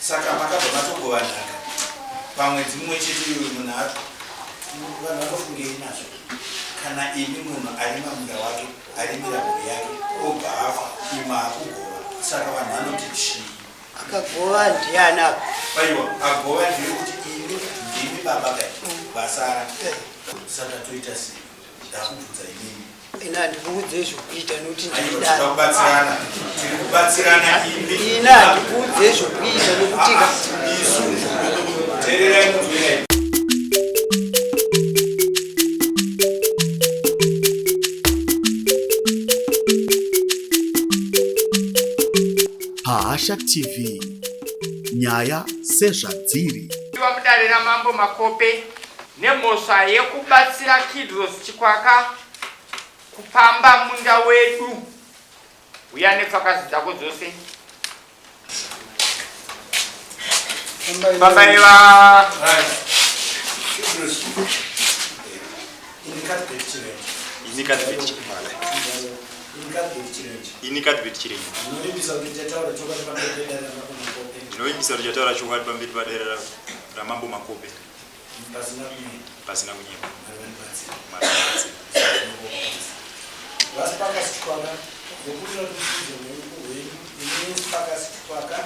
Saka makabva matogova nhaka pamwedzi mumwe chete iyoyo munhu vanhu vanofungei nazvo kana imi munhu arima munda wake arimira mhuri yake obva afa imi akugova saka vanhu vanoti chii? Akagova ndiani apa? Aiwa, agova ndeyekuti imi ndimi baba kai vasara. Saka toita sei? Ndakubvunza imimi. Ini handikuudze zvokuita nokuti ndidaro. Kubatsirana. Tiri kubatsirana imi. Ini handikuudze zvokuita nokuti ka. Isu. Teererai munzwe. Pahasha TV nyaya sezvadziri. Mudare raMambo Makope nemhosva yekubatsira Kidros Chikwaka kupamba munda wedu. Uya nepfakazi dzako dzose. Baba eva. Ini Cuthbert Chirenje. Ini Cuthbert Chirenje. Ndinovimbisa kuti ndichataura chokwadi pamberi pedare raMambo Makope. Ndinovimbisa kuti ndichataura chokwadi pamberi padare raMambo Makope. Pasina kunyepa. Pasina kunyepa. Mwari vandibatsire. Mwari vandibatsire. VaSipakasi Chikwaka, ndokumbira kuti muudze hwenyu. Ini Sipakasi Chikwaka.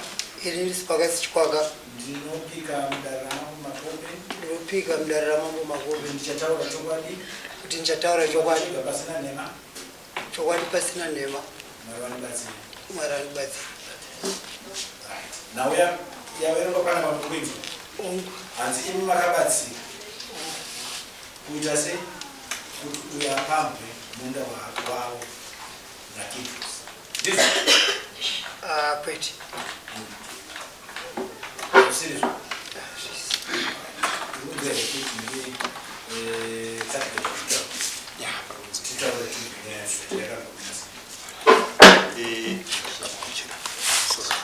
Ini Sipakasi Chikwaka. Ndinopika mudare raMambo Makope. Ndinopika mudare raMambo Makope. Ndichataura chokwadi. Kuti ndichataura chokwadi. Pasina nhema. Chokwadi pasina nhema. Mwari vanibatsire. Mwari vanibatsire. Right. Nhau yaverengwa pana pamukuinzwa. Hanzi imi makabatsira. Kuita sei? Kuti uyo apambwe munda wavo naKidros. Ndizvo? Ah, kwete. Zvisiri Unonzwa here kuti ndine eh,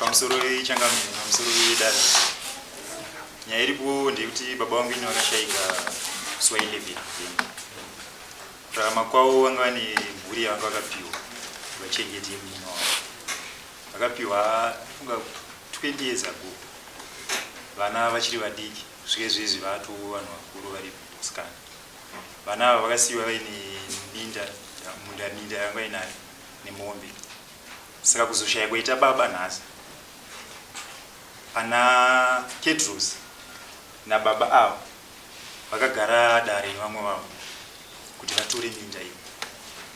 Pamusoro ichangamire, pamusoro yedare. Nyaya iripo ndeyekuti baba vangu ini vakashaika musi wa 11 Kurarama kwavo vanga vane mhuri yavanga vakapiwa vachengete munin'ina wavo. Vakapiwa funga 20 years ago. Vana vachiri vadiki kusvika izvezvi vato vanhu vakuru vari vasikana. Vana ava vakasiiwa vaine minda, munda minda yavanga vainayo nemombe. Saka kuzoshaya kwaita baba nhasi ana Kedros nababa ava vakagara dare nevamwe vavo kuti vatore minda iyi.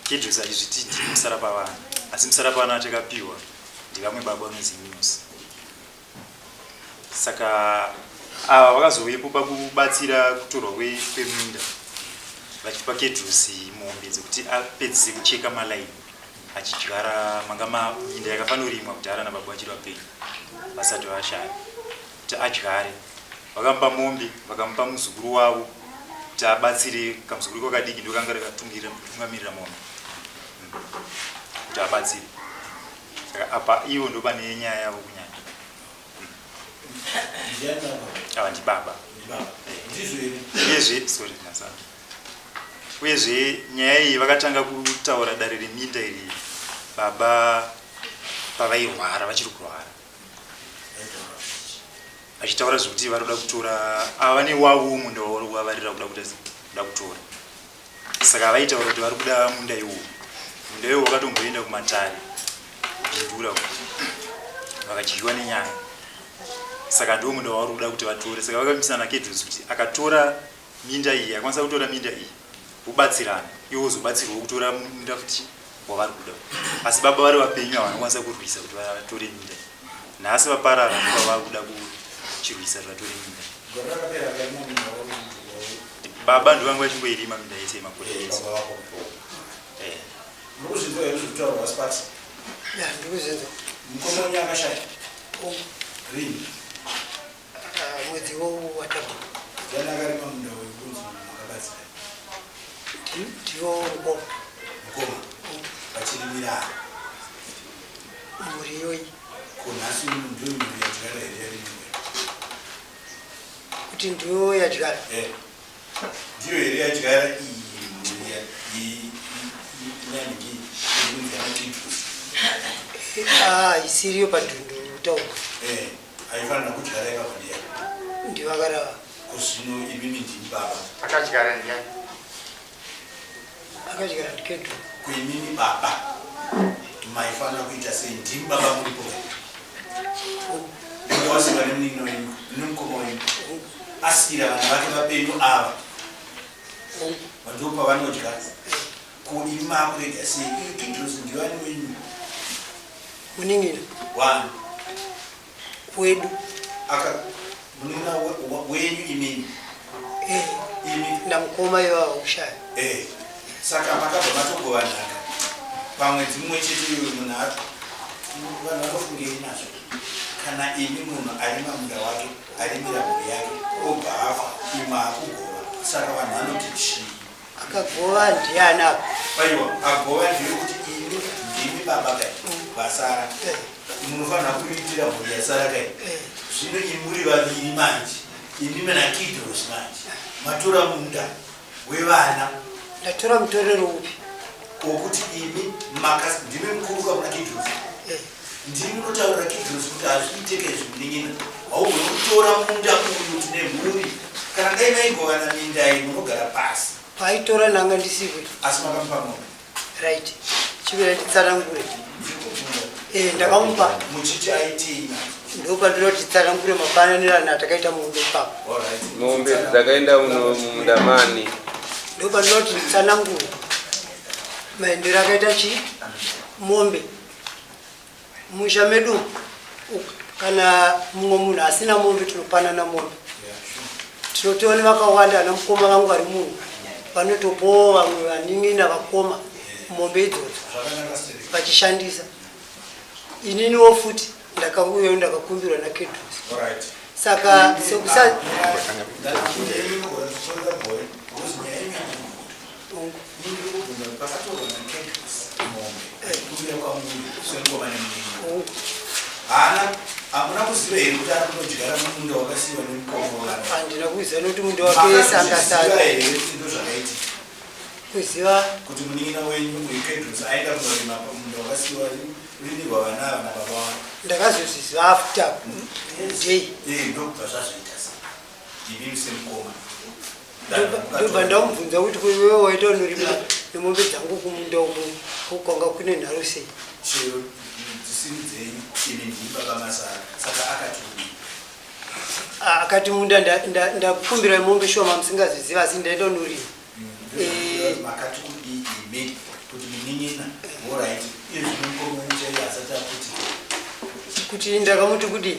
Kedros achizviti ndini musara pavana, asi musara pavana atakapiwa ndevamwe baba vanonzi Minos. Saka ava vakazovepo pakubatsira kutorwa kweminda vachipa Kedrosi mombe dzekuti apedzise kucheka malaini achidyara manga minda yakafanorimwa kudhara nababa vachiri vapenyu vasati vashaya kuti adyare. Vakamupa mombe vakamupa muzukuru wavo kuti abatsire kamuzukuru kwakadiki ndokanga rakatungamirira mombe kuti abatsire. Saka apa ivo ndopane nyaya yavo kunyanya. Ava ndibaba. Uyezve sorry nasara. Uyezve nyaya iyi vakatanga kutaura dare reminda iri baba pavairwara vachiri kurwara. Vachitaura zvekuti varoda kutora ava newavo munda wavari kuda kuda kutora. Saka vaitaura kuti vari kuda munda iwowo. Munda iwowo wakatomboenda kumatare Bindura uko. Vakadyiwa nenyaya. Saka ndiwo munda wavari kuda kuti vatore. Saka vakavimbisana naKedros kuti akatora minda iyi, akwanisa kutora minda iyi, vobatsirana. Iwo wozobatsirwawo kutora munda futi wavari kuda. Asi baba vari vapenyu havanokwanisa kurwisa kuti vatore minda iyi. Nhasi vaparara ndipo vava kuda kuchirwisa kuti vatore minda. Gore rakapera vakarima minda wavo Baba ndovanga vachingoirima minda yese yemakore Eh, ese. baba vako. Eh. Muri kuzvinzwa here zviri kutaurwa Sparks? Ya, ndiri kuzvinzwa. Mukoma wenyu akashaya Oh, rini? ah, mwedzi iwowu watabva. Ndiani akarima munda uyu kunzi makabatsira? Ndiwo mukoma. Mukoma vachirimira Mhuri iyoyi. ko nhasi uno ndiyo mhuri yadyara here yarimwa? Kuti ndiyo yadyara. Eh. Ndiyo here yadyara iyi mhuri ya iyi inanhingi iri kunzi yana Titus. Ah, isiriyo padhundu kutaura. Eh. Aifanira kudyara ipapo ndiani? Ndivakarava. Kuzvino imimi ndimi baba. Akadyara ndiani? Akadyara ndiKedro. Kuimimi baba maifanira kuita sei? Ndimi baba muripo. Munda wasiwa nemunin'ina wenyu nemukoma wenyu. Asiira vana vake vapenyu ava. Ndipo pavanodya. Ko imi makurega sei? Iyo Kidros ndiwani wenyu? Munin'ina. Wani? Wedu. Aka munin'ina wenyu imimi. Eh. Imi. Namukoma ivava kushaya. Eh. Saka makabva matogova nhaka pamwedzi mumwe chete iyoyo munhu vanhu vanofungei nazvo kana imi munhu arima munda wake arimira mhuri yake obva afa imi akugova saka vanhu vanoti chii? Akagova ndiani apa? Aiwa, agova ndeyekuti imi ndimi baba kai vasara munofanira kuitira mhuri yasara kai. Zvino imi muri vaviri manje, imi naKidros manje matora munda wevana. Ndatora mutorero upi? Wokuti imi maka ndimi mukuru kamuna Kidros. Ndimi munotaurira Kidros kuti hazviiteke izvi munin'ina. Haugoni kutora munda uyu tine mhuri. Kana dai maigovana minda iyi munogara pasi. Paaitora ndanga ndisipo. Asi makamupa mombe. Right. Chimira nditsanangure. Ndiri kubvunza. Eh, ndakamupa. Muchiti aitei nadzo? Ndopandinoti tsanangure mapananirano atakaita mombe ipapo. Alright. Mombe dzakaenda muno mumunda mani? Ndopandinoti tsanangure maendero akaita chi mombe musha medu. Kana mumwe munhu asina mombe tinopanana mombe. Tinotoona vakawanda ana mukoma vangu vari muno vanotopowo vamwe vanin'ina vakoma mombe idzodzo Zvakanaka stereki. vachishandisa. Ininiwo futi ndakauya ndakakumbirwa naKedros. Alright. Saka sekusa Haana, hamuna kuziva here kuti ari kunodyara mumunda wakasiyiwa nemukoma wevanhu? Handina kuziva nokuti munda wake wese Makazviziva angasara. here kuti ndozvakaitika? Kuziva kuti munin'ina wenyu uyu Kedros aenda kunorima pamunda wakasiyiwa rimirwa vana ava nababa wavo? Ndakazozviziva after day. Eh, ndokubva zvazoita sei? Imi semukoma. Ndobva ndamubvunza kuti ko iwewe waita unorima nemombe dzangu kumunda uku kwanga kune nharo sei? Chero dzisiri dzenyu, imi ndimi baba masara. Saka akati kudii? Akati munda ndakumbira mombe shoma musingaziziva asi ndaenda unorima. Makati kudii imi kuti munin'ina alright, iye zvino mukoma wenyu chaiye asati akuti Kuti ndakamuti kudii?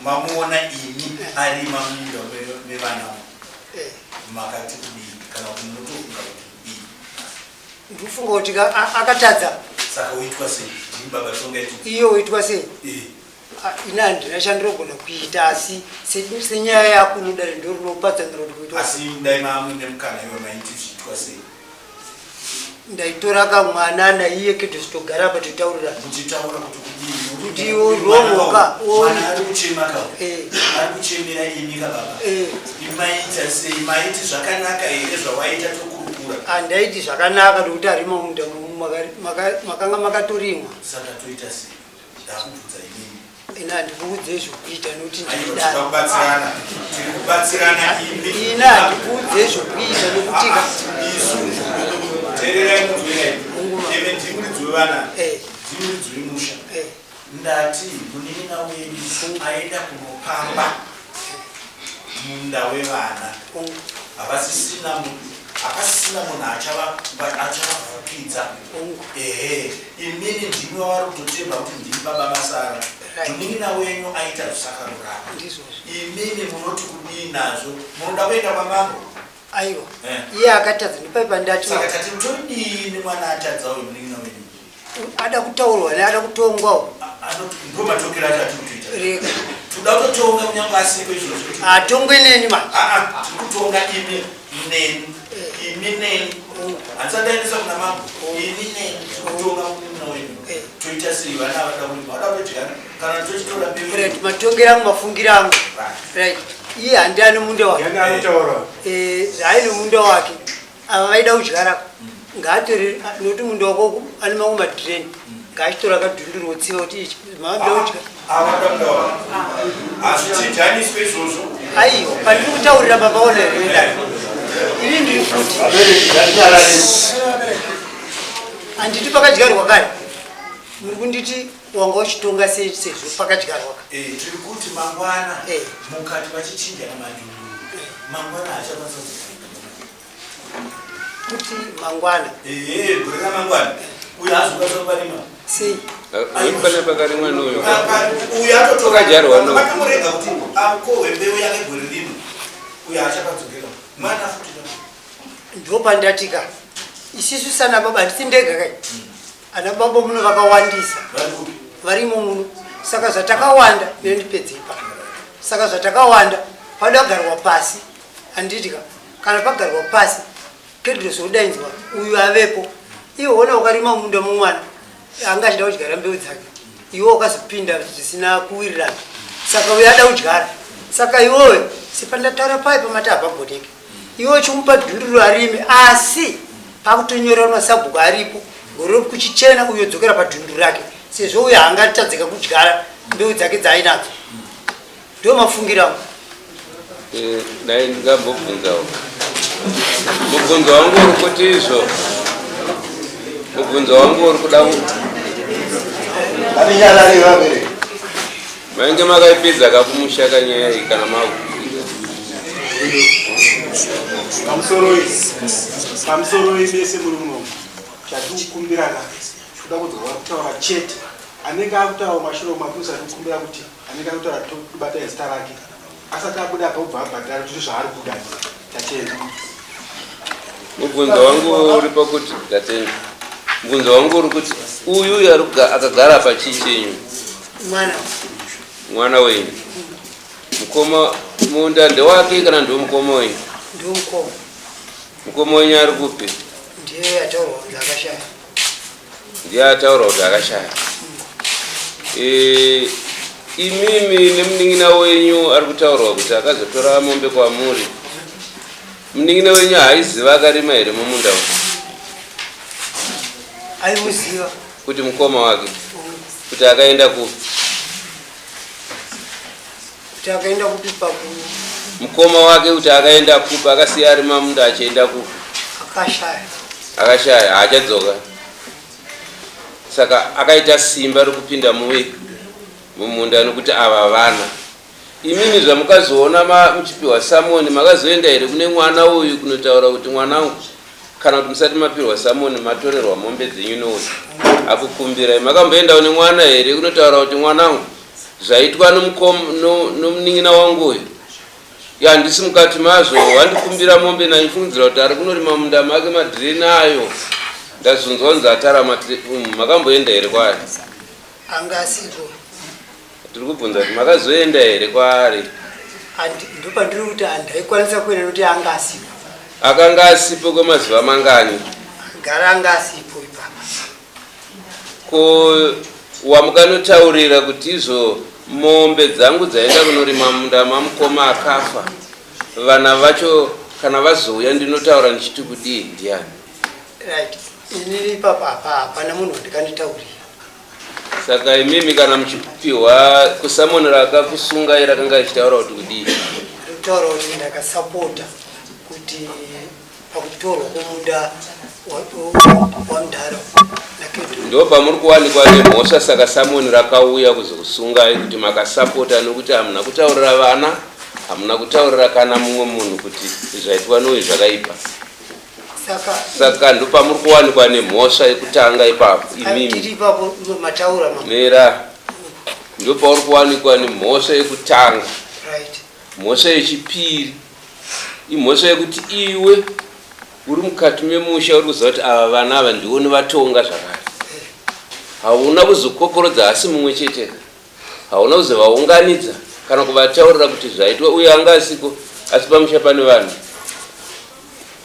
Mamuona imi arima munda mevana. Makati kudii kana kuti munotofunga kuti kudii? Ndikufunga kuti akatadza. Saka woitwa sei? Ndimi baba tonga itu. Iye woitwa sei? Ini handina chandinogona kuita asi senyaya yako unodare ndo rinopatsanura kuti kuitwa sei. Asi dai maamune mukana iwe maiti zviitwa sei? Ndaitora kamwana naiye Kedros togara apa toitaurirana. Muchitaura kuti kudii? Kuti iwe rongoka, Mwana ari kuchema ka. Eh. Ari kuchemera imi ka baba. Eh. Maita sei? Maiti zvakanaka here zvawaita tokurukura? Handaiti zvakanaka nokuti arima munda makanga makatorimwa. Saka toita sei? Ndakubvunza imimi. Ini handikuudzei zvokuita nokuti Aiwa, ndinodaro. tinoda kubatsirana. Tiri kubatsirana imi. Ini handikuudzei zvokuita nokuti ka- Isu teererai munzwe imi ndimi muridzi wevana. Eh. Ndimi muridzi wemusha. Eh. Ndati munin'ina wenyu aenda kunopamba munda wevana. Havasisina hapasisina munhu achavafukidza. Ehe, imini ndimi wavari kutotemba kuti ndimi baba masara. Munin'ina wenyu aita zvisakarurama. Ndizvozvo. Imini munoti kudii nazvo? Munoda kuenda kwamambo? Aiwa. Iye akatadza ndipaipa ndati. Saka tati todii nemwana atadza uyu munin'ina wenyu? Ada kutaurwa naye, ada kutongwawo. Anoti ndo matongero acho atiri kutoita. Rega. Toda kutotonga kunyange asiko izvozvo. Atongwe neni manje. Aa, tiri kutonga imi neni. Imi neni. Handisati ndaendesa kuna mambo. Imi neni tiri kutonga munin'ina wenyu. Toita sei vana vada kurima, vada kutodyana kana tochitora mbeu. Right, matongero angu mafungiro angu. Right. Iye handiani munda wake. Ndiani anotaura? Zvaaine munda wake. Ava vaida kudyara. Ngaatore nokuti munda wako ane mamwe madhireni. Ngaachitora kadhunduru otsiva kuti ichi maambira kudya. Hazvichinjaniswe izvozvo. Aiwa, pandiri kutaurira baba ona here vedare. Ini ndiri kuti handiti pakadyarwa kare. Muri kunditi wanga uchitonga sei sezvo pakadyarwa kare. Eh, tiri kuti mangwana eh. mukati vachichinjana madhunduru. Mangwana haachakwanisa kuti mangwana ehe gore ramangwana uyo azokwanisa kuparima sei pane pakarimwa nouyo uyo atotokadyarwa no vakamurega kuti akohwe mbeu yake gore rino uyo achapadzokera mwana futi ndopandatika isisu sana baba handisi ndega kai ana baba muno vakawandisa varimo muno saka zvatakawanda ndipedze ipapo saka zvatakawanda padagarwa pasi Handiti ka kana pagarwa pasi Kedros odainzwa uyu avepo iwe wona ukarima munda mumwana anga achida kudyara mbeu dzake iwe ukazopinda zvisina kuwirirana saka uyo ada kudyara saka iwewe sepandataura paye pamati hapagoneke iwe uchimupa dhunduru arime asi pakutonyorerwa sabhuku aripo gore kuchichena uyo dzokera padhunduru rake sezvo uyo haangatadzika kudyara mbeu dzake dzaainadzo Ndo mafungiro angu. Eh, dai ndingambobvunzawo. Mubvunzo wangu uri kuti izvo. Mubvunzo wangu uri kuda Mainge makaipedza kakumusha kanyaya iyi kana makuiga. Pamusoro pamusoro mese muri munomu chatikukumbirana kuda kunzwa kutaura chete anenge akutaura mumashure umu atikukumbira kuti Anenge akutaura tobata zita rake asati abuda apa obva abhadhara kuti zvaari kuda tatenda. Mubvunzo wangu uri pakuti tatenda. Mubvunzo wangu uri kuti uyu uyu akagara apa chii chenyu? Mwana. Mwana wenyu. Mukoma munda ndewake kana ndiwo mukoma wenyu? Ndiwo mukoma. Mukoma wenyu ari kupi? Ndiye ataurwa kuti akashaya. Ndiye ataura kuti akashaya. E, imimi nemunin'ina wenyu ari kutaurwa kuti akazotora mombe kwamuri. Munin'ina wenyu haaiziva akarima here mumunda umu? Aimuziva. Kuti mukoma wake. Kuti akaenda kupi? Kuti akaenda kupi paku mukoma wake kuti akaenda kupi akasiya ari mamunda achienda kupi? Akashaya. Akashaya haachadzoka. Saka akaita simba rekupinda muwi mumunda nokuti ava vana. Imimi zvamukazoona muchipiwa samoni makazoenda here kune mwana uyu kunotaura kuti mwanangu kana kuti musati mapirwa samoni matorerwa mombe dzenyu nouyu akukumbirai makamboendawo nemwana here kunotaura kuti mwanangu Zvaitwa nomunin'ina wangu uyu handisi mukati mazvo wandikumbira mombe naifungidzira kuti ari kunorima munda make madhireni ayo ndazonzwa kunzi atara makamboenda here kwaari anga asiko tiri kubvunza kuti makazoenda here kwaari ndopandiri kuti handaikwanisa kuenda nokuti anga asipo akanga asipo kwemazuva mangani gara anga asipo ipapa Ko wamukanotaurira kuti izvo mombe dzangu dzaenda kunorima munda mamukoma akafa vana vacho kana vazouya ndinotaura ndichiti kudii ndiani? Right. Inini ipapa apa hapana munhu wandikanditaurira. Saka imimi kana muchipihwa kusamoni rakakusungai rakanga richitaura kuti kudii? Rikutaura kuti ndakasapota kuti pakutorwa kwomunda wamudhara ndo pamuri kuwanikwa nemhosva saka samoni rakauya kuzokusungai kuti makasapota nokuti hamuna kutaurira vana hamuna kutaurira kana mumwe munhu kuti zvaitwa nouyu zvakaipa saka ndopamuri kuwanikwa nemhosva yekutanga ipapo imimi mera ndopauri kuwanikwa nemhosva yekutanga Mhosva yechipiri imhosva yekuti iwe uri mukati memusha uri kuziva kuti ava vana ava ndiwo unovatonga zvakare. Hauna kuzokokorodza asi mumwe chete ka. Hauna kuzovaunganidza kana kuvataurira kuti zvaitwa uye anga asiko asi pamusha pane vanhu.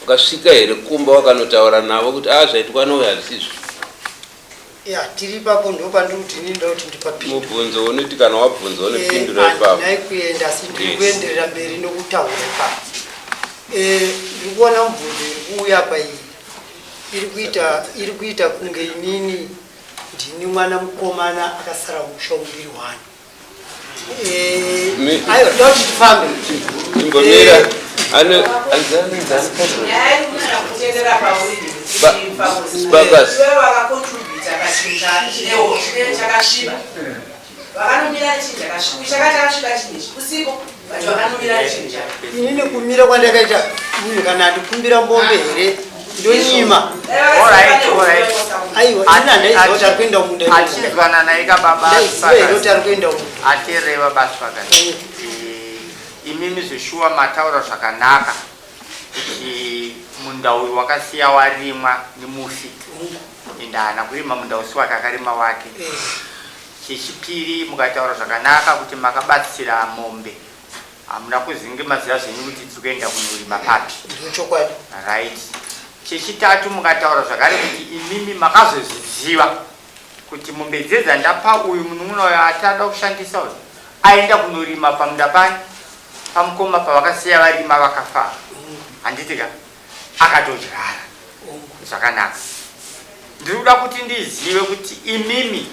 Wakasvika here kumba wakanotaura navo kuti a zvaitwa nouyu hazvisizvo. Ya, tiri ipapo ndopandiri kuti ini ndoda kuti ndipapindure. Mubvunzo unoti kana wabvunza unopindura eh, ipapo. Handinai kuenda asi ndiri Yes. kuenderera mberi nokutaura ipapo. Eh, ndiri kuona mubvunzo iri kuuya apa iyi iri kuita iri kuita kunge inini Ndini mwana mukomana akasara musha umbiri wani. Eh, aiwa toda kuti tifambe. Imbomira. Ano anzani nzani. Sparkers. Inini kumira kwandakaita munhu kana andikumbira mombe here ndonyima. Aiwa ini handaiziva kuti ari kuenda munda. Achizwananai ka baba. Ndaiziva here kuti ari kuenda munda. Atireva basi pakati. Imimi zveshuwa mataura zvakanaka kuti munda uyu wakasiya warimwa nemufi. Ende haana kurima munda usi wake akarima wake. Chechipiri mukataura zvakanaka kuti makabatsira mombe hamuna kuzinge maziva zvenyu kuti tiri kuenda kunorima papi. Ndochokwadi. Right. Chechitatu mukataura zvakare kuti imimi makazozviziva kuti mombe dze dzandapa uyu munun'una uyo atada kushandisa uyu aenda kunorima pamunda pani pamukoma pavakasiya varima vakafa handiti ka akatodyara zvakanaka. Ndiri kuda kuti ndizive kuti imimi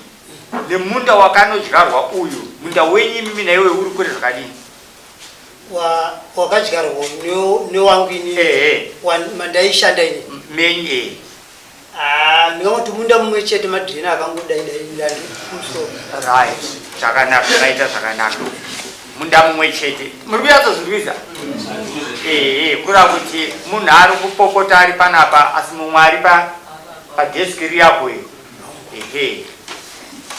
nemunda wakanodyarwa uyu munda wenyu imimi naiwe uri kure zvakadini? Wakadyarwa newangu ini mandaishanda ini menyu e Ah, ndingangoti munda mumwe chete madhirena akangodaidairani kumusoro. Right, zvakanaka, maita zvakanaka. Munda mumwe chete. Muri kunyatsozvinzwisa? Ehe, kureva kuti munhu ari kupopota ari panapa asi mumwe ari pa padesk riyapo iyo. Ehe.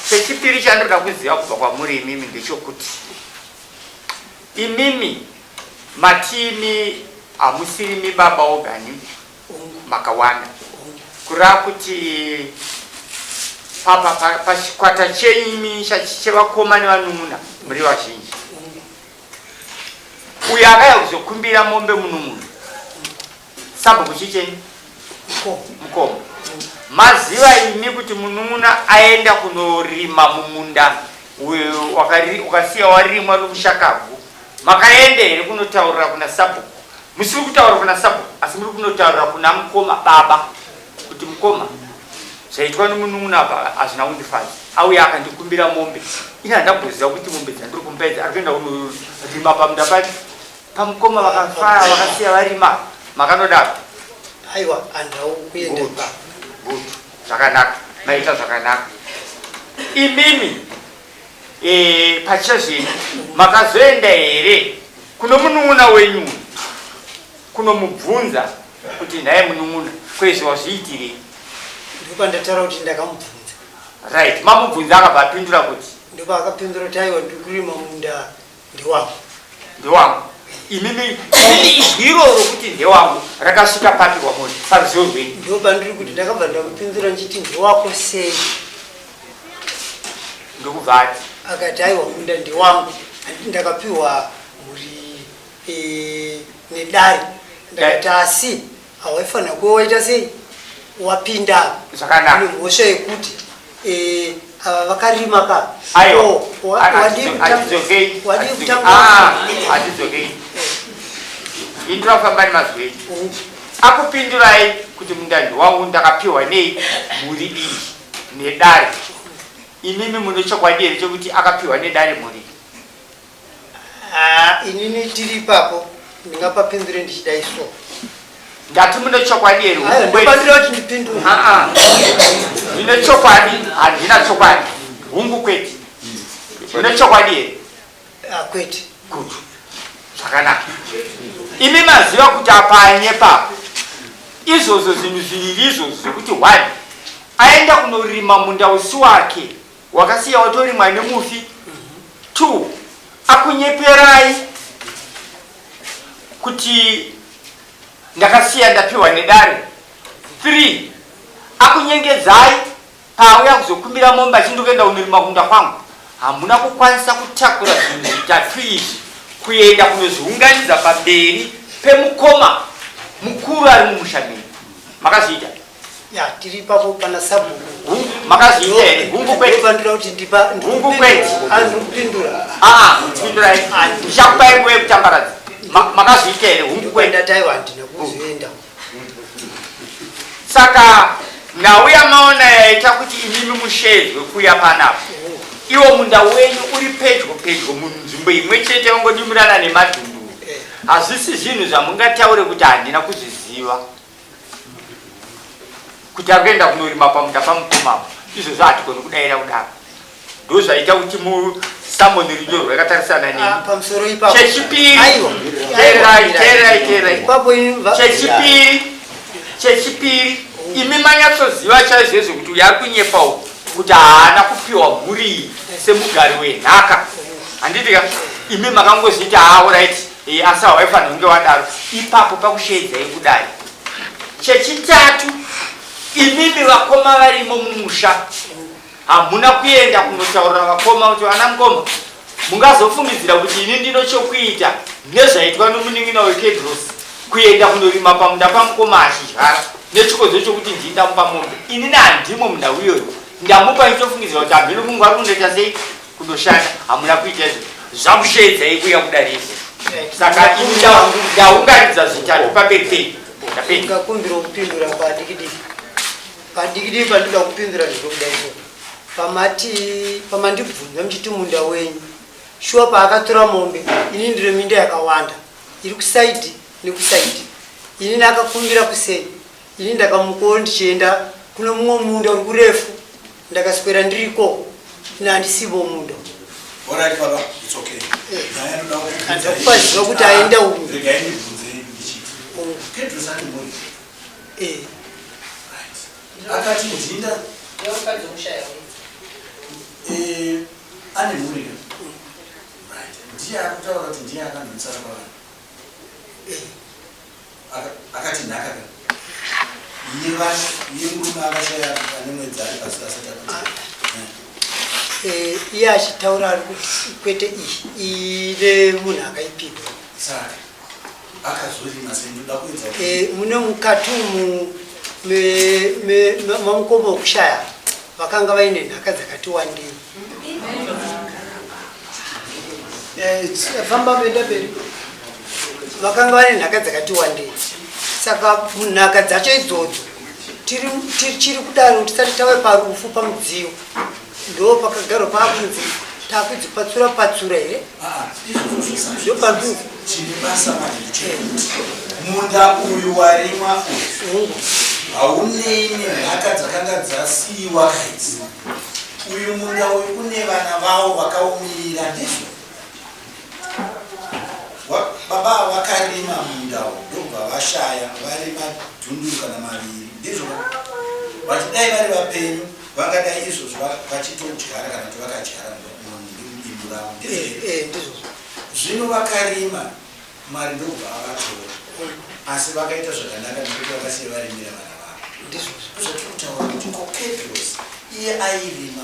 Chechipiri chandinoda kuziva kubva kwamuri imimi ndechokuti imimi mati imi hamusirimi baba ogani makawanda kureva kuti pachikwata chenyu imi chevakoma nevanun'una muri vazhinji. Uyo akauya kuzokumbira mombe munun'una sabhuku chichenyu mukoma, maziva imi kuti munun'una aenda kunorima mumunda wakasiya warimwa nomushakabvu. Makaenda here kunotaurira kuna sabhuku? Musiri kutaura kuna sabhuku asi muri kunotaurira kuna mukoma baba kuti mukoma zvaitwa nomunun'una apa hazvina kundifadza, auya akandikumbira mombe, ini handamboziva kuti mombe dzandiri kumupa idzi ari kuenda kunorima pamunda papi pamukoma vakafara vakasiya varima. Makanodaro? Aiwa, handau kuenda. Good. Good. Zvakanaka, maita zvakanaka. Imimi pachezvenyu makazoenda here kuno munun'una wenyu kunomubvunza kuti nhaye munun'una kwezvo wazviitirei? Ndopandataura kuti ndakamubvunza. Right, mamubvunza akabva apindura kuti? Ndopaakapindura kuti aiwa ndiri kurima munda ndewangu. Ndewangu. Imimi imimi izwi iroro kuti ndewangu rakasvika papi kwamuri paruzivo rwenyu? Ndopandiri kuti ndakabva ndamupindura ndichiti ndewako sei? Ndokubva ati? Akati aiwa munda ndewangu, handiti ndakapiwa mhuri nedare. Ndakati asi hawaifanira kuve waita sei wapinda Zvakanaka. nemhosva yekuti ava vakarima ka. Aiwa. Oh, Hatidzokei. wadii kutanga Hatidzokei. Indira kufamba nemazwi enyu. Akupindurai kuti munda ndewangu ndakapiwa nei mhuri iyi nedare. Imimi mune chokwadi here chekuti akapiwa nedare mhuri iyi? Ah, inini tiri ipapo ndingapapindure ndichidai so. Ndati mune chokwadi here? Aiwa, ndopandira kuti ndipindure. Ndine chokwadi, handina chokwadi. Hungu kwete. Mune chokwadi here? Ah, kwete. Good. Zvakanaka. Imi maziva kuti apa anyepa. Izvozvo zvinhu zviviri izvozvo zvekuti one aenda kunorima munda usi wake wakasiya watorimwa nemufi. Two, akunyeperai kuti ndakasiya ndapiwa nedare. Three, akunyengedzai paauya kuzokumbira mombe achindokuenda kunorima kunda kwangu. Hamuna kukwanisa kutakura zvinhu zvitatu izvi kuenda kunozviunganidza pamberi pemukoma mukuru ari mumusha menyu. Makazviita? Ya, tiri ipapo pana sabhuku. Makazviita here? Hungu kwete. Ndopandira kuti ndipa Hungu kwete. Andikupindura. Pindurai. Ndichakupai nguva yekutambaradza. Makazviita here? Hungu kwete. Ndati aiwa handina kuzoenda. Saka Nhau yamaona yaita kuti imimi musheedzwe kuuya panapa, iwo munda wenyu uri pedyo pedyo munzvimbo imwe chete wangodimurana nemadhunduru. Hazvisi zvinhu zvamungataure kuti handina kuzviziva kuti ari kuenda kunorima pamunda pamukoma apo. Izvozvo hatigoni kudaira kudaro. Ndozvaita kuti musamoni rinyorwe rakatarisana nemi. Ah, pamusoro ipapo. Chechipiri, Aiwa. teererai, teererai, teererai. Ipapo ini va- Chechipiri, chechipiri, imi manyatsoziva chaizvoizvo kuti uyu ari kunyepa uyu kuti haana kupiwa mhuri iyi semugari wenhaka. Handiti ka? Imi makangozviti haa alright, eh, asi hawaifanira kunge wadaro. Ipapo pakusheedzai kudai. Chechitatu, imimi vakoma varimo mumusha Hamuna kuenda kunotaurira vakoma kuti vana mukoma mungazofungidzira kuti ini ndino chokuita nezvaitwa nomunin'ina weKedrosi kuenda kunorima pamunda pamukoma achidyara nechikonzero chokuti ndini ndamupa mombe. Inini handimo munhau iyoyo, ndamupa ndichitofungidzira kuti hamheno kungu ari kundoita sei kundoshanda. Hamuna kuita izvo, zvakusheedzai kuuya kudare izvo. Saka ini ndaunganidza zvitatu pamberi penyu. Ndapedza. Ndikakumbira kupindura padikidiki. Padikidiki pandinoda kupindura ndezvekudai so. Pamati pamandibvunza muchiti munda wenyu. Shuwa paakatora mombe ini ndine minda yakawanda iri kusaidi nekusaidi. Ini akakumbira kuseni ini ndakamukawo ndichienda kune mumwe munda uri kurefu ndakaswera ndiri ikoko ini handisivo munda. Alright baba, it's okay. Eh. Nyaya inoda kubvunza Handikupaziva kuti aenda umu. Regai ndibvunze ndichiti. Pedro sati mhuri. Eh. Akati ndinda eh, ane mhuri ka? Right. Ndiye akutaura kuti ndiye akandomusara pavanhu. Eh. Akati nhaka ka? Iye iye murume akashaya ane mwedzi ari pasi asati apinda. Eh, iye achitaura ari kuti kwete iyi ine munhu akaipihwa. Saka akazorima sei ndoda kuedza eh, mune mukati umu mamukoma wekushaya vakanga vaine nhaka dzakati wandei eh, famba menda mberi vakanga vaine nhaka dzakati wandei saka munhaka dzacho idzodzo tiri kudaro tisati tave parufu pamudziyo ndo pakagarwa pakunzi takudzipatsura patsura here ah, ah, chine basa manje ndechekuti munda uyu warimwa uyu haunei nenhaka dzakanga dzasiyiwa kaidzi uyu munda uyu une vana vawo vakaumirira ndizvo baba ava vakarima munda uyu ndokubva vashaya varima dhunduru kana maviri ndizvo vachidai vari vapenyu Vangadai izvozvo vachitodyara kana kuti vakadyara mubindu ravo. Eh, eh, ndizvozvo. Zvino vakarima, Mwari ndokubva avatora. Asi vakaita zvakanaka nekuti vakasiya varimira vana vavo. Ndizvozvo. Ndozvatiri kutaura kuti Kokedros iye airima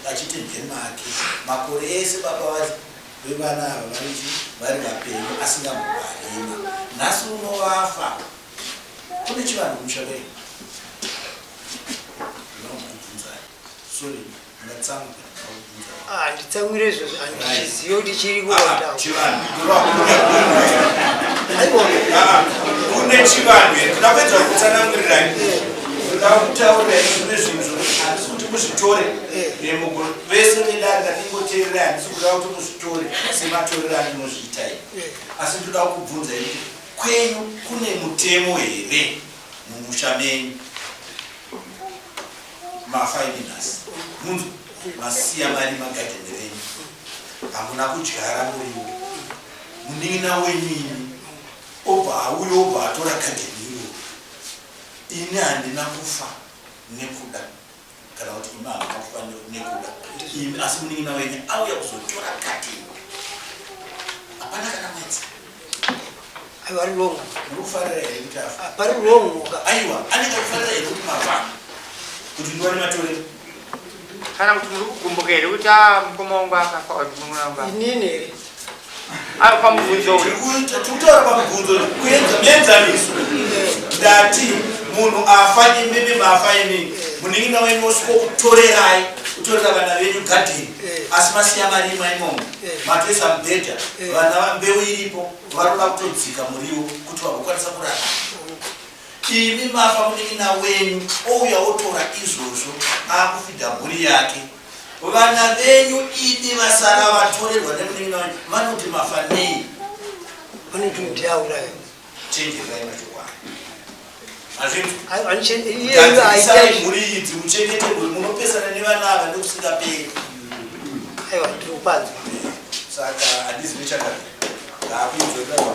achiti ndemake makore ese baba vevana ava vari vapenyu asingambovarima. Nhasi uno vafa. Kune chivanhu kumusha kwenyu? Sorry, ndatsamwa ah, handitsamwire izvozvo handichizive kuti chiri kuchivanhu ah, kune chivanhu here ndoda kuedza kutsanangurirai ndoda kutaurirai zvimwe zvinhu zvokuti handisi kuti muzvitore eh. vese vedare ndatingoteererai handisi kuda kuti muzvitore sematorero andinozviitai eh. asi ndoda kubvunzai kuti Kwenyu kune mutemo here mumusha menyu? Mafa imi nhasi munzwa masiya marima garden renyu hamuna kudyara muriwo munin'ina wenyu imi obva auya obva atora garden iroro ini handina kufa nekuda kana kuti imi hamuna kufa nekuda imi asi munin'ina wenyu auya kuzotora garden hapana kana mwedzi aiwa ari wrong muri kufarira here kuti afa ah, pari wrong ka aiwa anenge kufarira here kuti mafa kuti ndiwane matorero kana kuti muri kugumbuka here kuti ah, mukoma wangu akafa or munun'una wangu akafa inini here Ayo pamubvunzo uyu. Tikutaura pamubvunzo kuenza mienzaniso. Ndati munhu afa imimi mafa imimi munin'ina wenyu osviko kutorerai kutorera vana venyu gadheni asi masiya marima imomo matoisa mubhedha vana mbeu iripo vanoda kutodzika muriwo kuti vagokwanisa kurarama. Imi mafa munin'ina wenyu ouya otora izvozvo akufidha mhuri yake. Vana venyu imi vasara vatorerwa nemunin'ina wenyu vanoti mafa nei? Vanoti ndiauraya. Chenjerai mashoko aya. Mazvinzwa? Mhuri idzi muchengete mhuri munopesana nevana ava nekusingaperi. Aiwa ndiri kupanzwa. Saka handizivi chakati. Ndaakuinzwa ndazwa.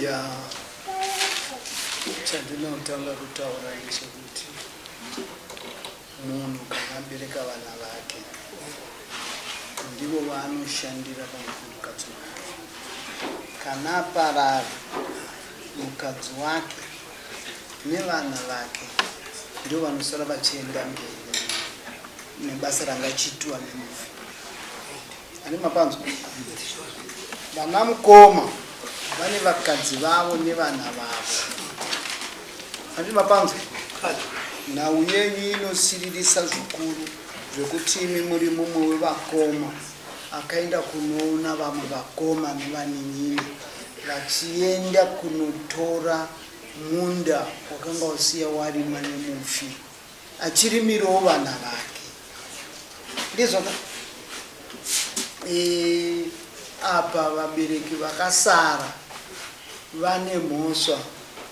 Ya, chandinotanga kutaura ndechekuti munhu kana abereka vana vake ndivo vaanoshandira pamukadzi wake. Kana aparara mukadzi wake nevana vake ndivo vanosara vachienda mberi nebasa ranga chiitwa nemufi. Ane mapanzwa vana mukoma vane vakadzi vavo nevana vavo. Ane mapanzwa nhau yenyu inosiririsa zvikuru zvekuti imi muri mumwe wevakoma akaenda kunoona vamwe vakoma nevanin'ina vachienda kunotora munda wakanga usiya warimwa nemufi achirimirawo vana vake. Ndizvo ka? E, apa vabereki vakasara vane mhosva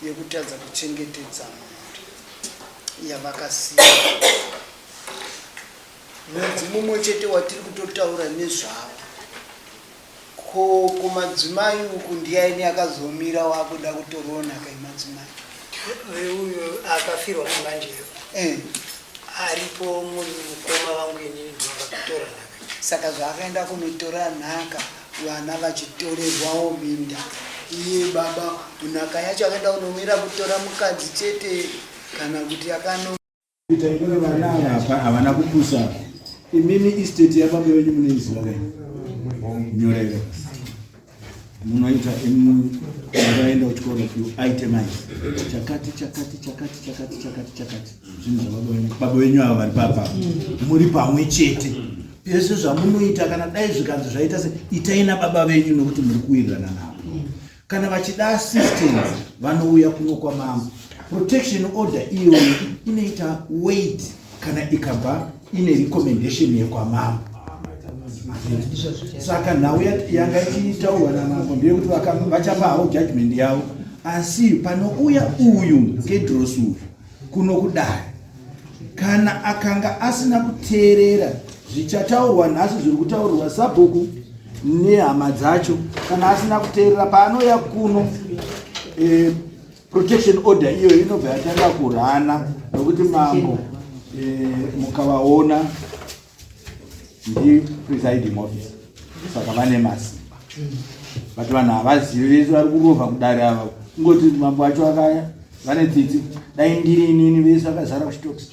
yekutadza kuchengetedza mhuri yavakasiya. Mwedzi mumwe chete watiri kutotaura nezvavo. Ko kumadzimai uku ndiani akazomira wakuda kutorwa nhaka yemadzimai? Uyu akafirwa nemanjeyo Eh. aripo muri mukoma vangu inini ndovakatora nhaka. Saka zvaakaenda kunotora nhaka vana vachitorerwawo minda, iye baba nhaka yacho akaenda kunomira kutora mukadzi chete kana kuti akano Kuita ikoko vana ava havana kupusa. Imimi estate yababa venyu munoiziva kai? Nyorero. Munoita imi makaenda kuchikoro you itemize. Chakati chakati chakati chakati chakati chakati. Zvinhu zvababa venyu. Baba venyu ava vari papa. Muri pamwe chete. Zvese zvamunoita kana dai zvikanzi zvaita se itai nababa venyu nokuti muri kuwirirana navo. Kana vachida assistance vanouya kuno kwamambo. Protection order iyoyo inoita weight kana ikabva ine recommendation yekwamambo. Saka nhau yanga ichitaurwa namambo ndeyekuti vachapa havo judgment yavo, asi panouya uyu Kedros uyu kuno kudare, kana akanga asina kuteerera zvichataurwa nhasi zviri kutaurirwa sabhuku nehama dzacho, kana asina kuteerera paanouya kuno protection order iyoyo inobva yatanga kurana, nokuti mambo mukavaona ndi presiding officer, saka vane masimba, but vanhu havazivi, vese vari kurovha kudare ava kungoti mambo acho akaya vane tsitsi. Dai ndiri inini vese vakazara kuchitokisi.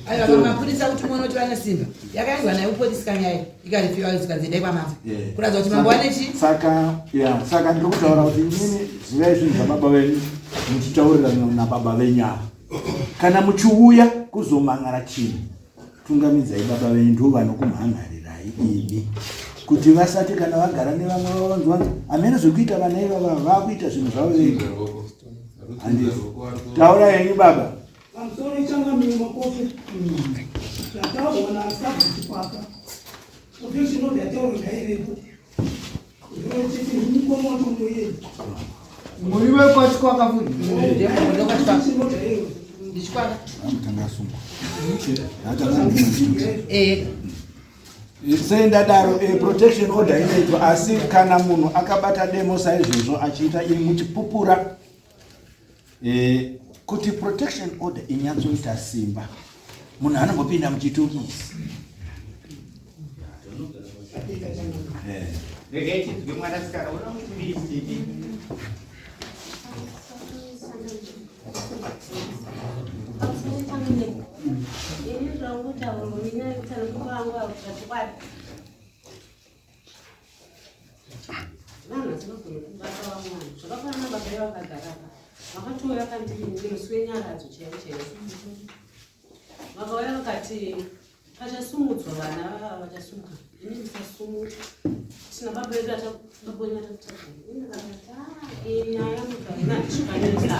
Aiwa, mapurisa kuti muone kuti vane simba, yakaendwa nayo kupolisi kanyaya ikarifiwa zikanzi endai kwamambo, kuratidza kuti mambo ane chi Saka ya, saka ndiri kutaura kuti inini zivai zvinhu zvababa venyu muchitaurirana nababa venyu ava. Kana muchiuya kuzomhan'ara chinhu, tungamidzai baba venyu, ndo vanokumhan'arirai imi, kuti vasati kana vagara nevamwe vavanzwanza hamene zvekuita. Vana ivava vakuita zvinhu zvavo vega. Handiti taura henyu baba. Pamusoro ichangamire makofi. Zvataurwa nasabhuku protection order yataurwa ngaivepo. Ndinochiti mukoma wacho. Muri wekwachikwaka futi? Ndichikwaka. Amutanga asungwa. Eh. Sei ndadaro? Protection order inoitwa, asi kana munhu akabata demo saizvozvo achiita iri muchipupura, kuti protection order inyatsoita simba, munhu anombopinda muchitokisi. Regai tinzwe mwanasikana una kuti ndiisiti. Ini zvangu mina tsananguro vangu zvachokwadi, vanhu vasinogona kubata vamwe vanhu zvakafanana. Baba vavakagara apa vakatouya kandiri musi wenyaradzo chaivo chaivo, vakauya vakati pachasumudzwa vana vava vachasumuka, ini musasumuka. Tina baba vedu baba wenyu atakutaura. Nyaya mugarina handisvikanyisa.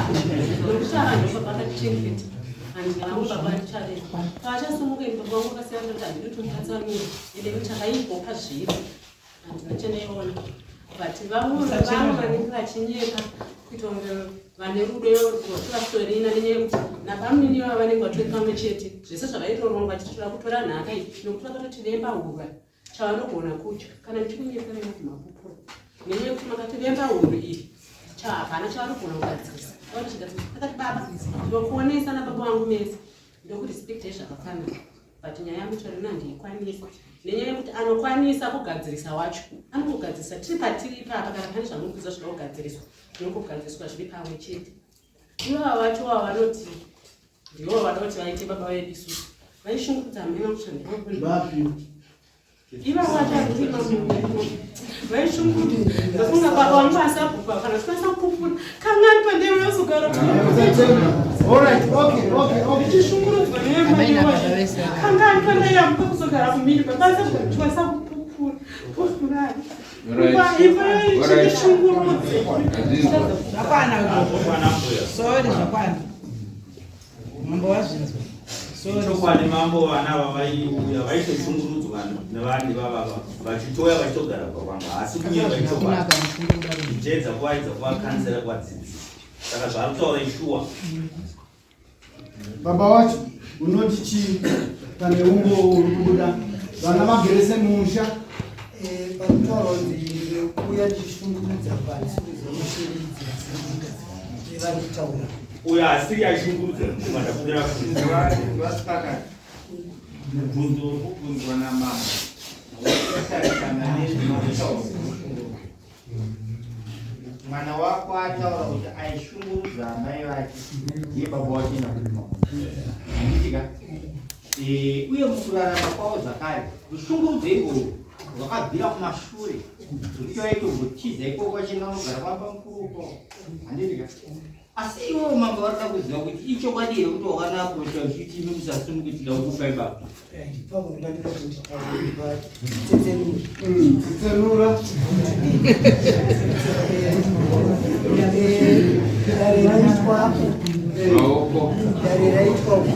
Nokuti ava ndo baba akatichengeta. Handina baba ndicharera. Paachasimuka ini baba vangu vakasiyana kuti handidi kuti mupatsanure. Ende ini takaibhopa zviri. Handina chandaiona. But vamwe vamwe vanenge vachinyepa kuita kunge vane rudo rwativasorina nenyaya yekuti nabamunini vava vanenge vatori pamwe chete. Zvese zvavaitoronga vachitoda kutora nhaka iyi nokuti vakatoti vemba hura. Chavanogona kudya kana ndichikunyeperai mapupura nenyaya yekuti makati vemba huru iyi hapana chavanogona kugadzirisa. Akati baba ndokuonesa nababa vangu mese ndokurespectai zvakafanana but nyaya yangu charina handiikwanisi nenyaya yekuti anokwanisa kugadzirisa wacho anongogadzirisa tiri patiri ipapa kana pane zvamukuziva zvinoda kugadziriswa zvinongogadziriswa zviri pamwe chete. Ivava vacho vava vanoti ndivo vada kuti vaite baba vedu isusu vaishungurudza hamena kuti ivava vacho vakuti vaishungurudza ndafunga baba vangu asabhupa kana tikwanisa kupupura kangani pandeiwe yozogara ndichishungurudzwa kangani pandaiyamuka kuzogara kumiri baba asabhupa tikwanisa kupupura pupurani Zvakwana. Sorry zvakwana. Mambo wazvinzwa. Chokwadi mambo vana ava vaiuya vaitoshungurudzwa nevanhu ivavava vachitouya vachitogara kwakwanga asi kunyepa ichokwadi kujedza kuvaidza kuvakansera kuvadzidzisa saka zvaari kutaura ishuwa. Baba wacho unoti chii pane umbo uri kubuda vana vagere semusha? Pakutaura kunzi kuuya ndichishungurudza vanhu kuzomashiridzi nevanditaura. Uyo asiri ashungurudza mukoma ndakudira mubvunzo uri kubvunzwa namambo wakatarikana nezvinotaurwa. Mwana wako ataura kuti aishungurudza amai vake ndiye baba wachienda kurima handitika uye mukurarama kwavo zvakare rushungurudzo irworwo rwakabvira kumashure zvekuti vaitombotiza ikoko vachienda kunogara kwamba mukuru uko handitika. Asi ivo mambo varikuda kuziva kuti ichokwadi here kuti wakanaprosha uchiti imi musasimuke tida kukupai baba. Tsetsenura. Dare raitwa Maoko. Dare raitwa uku.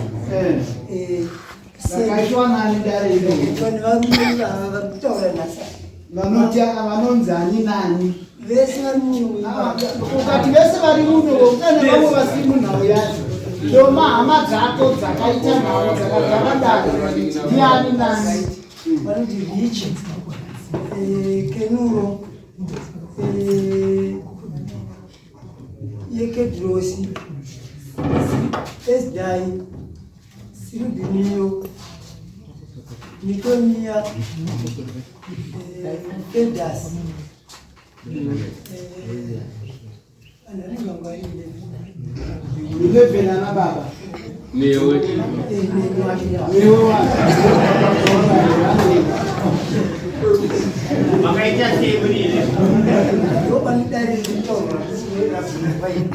Rakaitwa nani dare iro? Rakaitwa nevarume ava vari kutaura nhasi. Vanoti vanonzi ani nani? Vese vari muno. Ukati vese vari muno une vamwe vasiri munhau yacho. Ndoma hama dzako dzakaita nhau dzakagara dare. Ndiani nani? Vanoti Richi, Kenuro, Yekedrosi, Esdai, Sirubiniyo, Mitonia, Pedas. Vanhu vanenge vanga vari 11. 11 ana baba. Newe. Newe wacho. Makaita sei muri izvi? Ndopane dare riri kutaurwa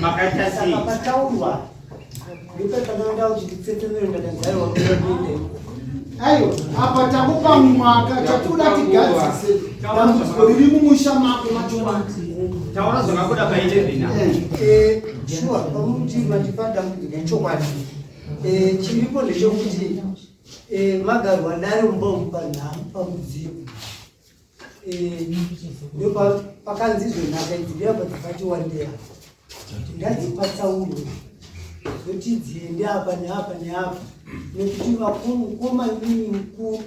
Makaita sei? Saka pataurwa ndopepanoda kuti nditsetsenure ndakanzarwa kuenda kuenda iko. Aiwa, apa takupa mwaka chatoda tigadzise dambudziko riri mumusha mako machokwadi. Taura zvakabuda pa 11 apa. Shuwa pamuti mandipa dambudziko rechokwadi. Chiripo ndechekuti magarwa dare mumba umu panhau pamudzimu. Ndopa pakanzi izvo nhaka idzi ndeyapa dzakati wandei ngadzipatsaurwe zoti dziende apa neapa neapa nekuti vakoma imimi mukuru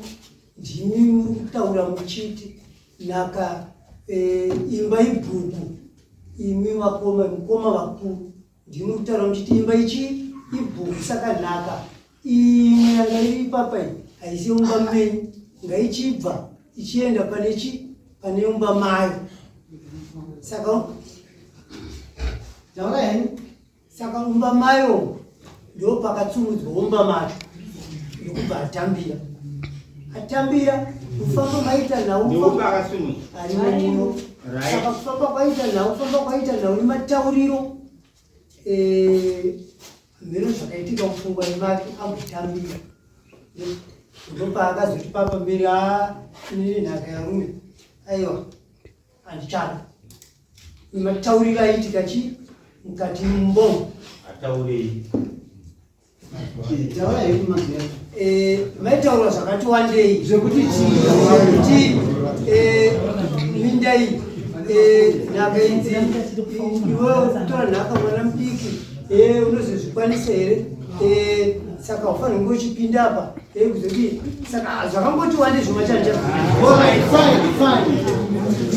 ndimi muri kutaura muchiti nhaka imba ibhuku imi vakoma mukoma vakuru ndimi kutaura muchiti imba ichi ibhuku saka nhaka imwe yanga iri ipapa iyi haisi yomumba menyu ngaichibva ichienda pane chi pane yomumba mayo saka taura henyu saka mumba mayo ndo pakatsumudzwa mumba macho ndokubva atambira atambira kufamba maita nhau Ndeupi akasumudzwa? arimo muno. Right. Saka kufamba kwaita nhau kufamba kwaita nhau nematauriro mheno zvakaitika mupfungwa yemake ambotambira ndopaakazoti papa mberi a inini nhaka yarume aiwa. Handichada. Matauriro aiitika chii mukati mumbomo. Ataurei? Eh, maitaura zvakati wandei zvekuti chii eh, minda iyi eh, nhaka idzi iwe kutora nhaka mwana mudiki unozozvikwanisa here saka ufanira kunge uchipinda apa kuzodii saka zvakangoti wande zvomachanja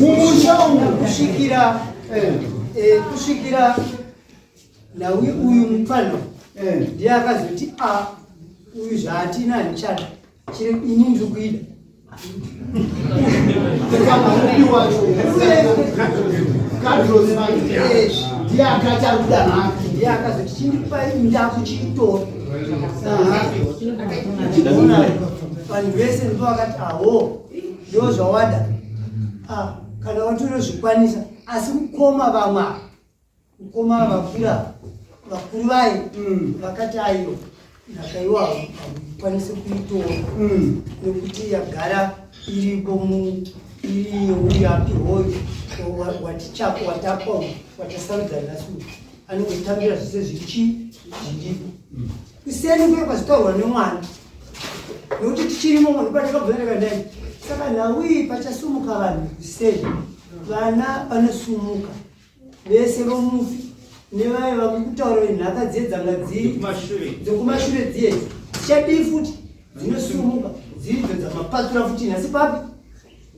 mumusha umu kusvikira kusvikira Nauyu uyu mupfana eh. ndiye akazoti a ah, uyu zvaatina handichada chiri ini ndiri kuida ndiye akati ari kuda nhaka ndiye akazoti chindipa ndakuchitora vanhu vese ndipo vakati aho ndo zvawada ah, kana wati unozvikwanisa asi mukoma vamwe Mukoma vakura vakuru vaye mm. vakati aiwa nhaka iwawo hamukwanise kuitora mm. nekuti yagara iripo mu iriyo uyo apihwoyo watichako watapa watasarudza nhasi uyu anongotambira zvese zviri zviripo mm. kuseni kuye kwazitaurwa nemwana nekuti tichirimo munhu patakabvunza saka nhau iyi pachasumuka vanhu kuseni vana vanosumuka vese vomufi nevaye vakukutaura venhaka dziye dzanga dziri dzokumashure dziye dzichadii futi dzinosumuka dziridzo dzamapatura futi nhasi papi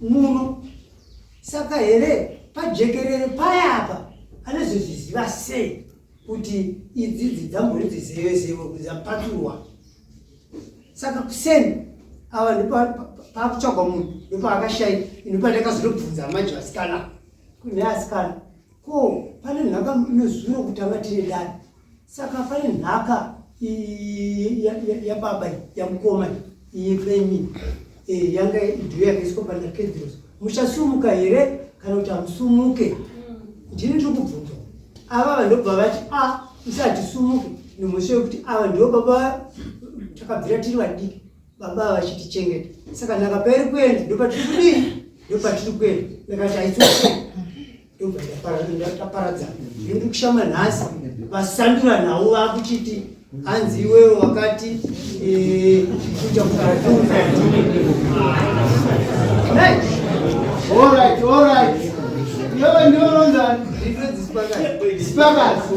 muno saka here pajekerere paya apa anozozviziva sei kuti idzidzi dzambori dzizevezewe dzapaturwa saka kuseni ava ndopakutsvagwa munhu ndopaakashaika ndopandakazonobvunza manje vasikana Kune asikana ko pane nhaka inozuro kutanga tine dare saka pane nhaka yababa yamukoma yepenyi eh, yanga ndiyo yakaiswa pana kedros muchasumuka here kana kuti hamusumuke ndini ndiri kubvunzwa ava vanobva vati a ah, isatisumuke nemhosva yekuti ava ndivo baba takabvira tiri vadiki baba vachitichengeta saka nhaka pairi kuenda ndopatiri kudii ndopatiri kuenda ndakati haitsoke ndobva taparadzana ndiri kushama nhasi vasandura nhau vakuchiti hanzi iwewe wakati eh, kuita kuatunza Alright, alright. Iwewe ndiwe unonzani? Sipakazi.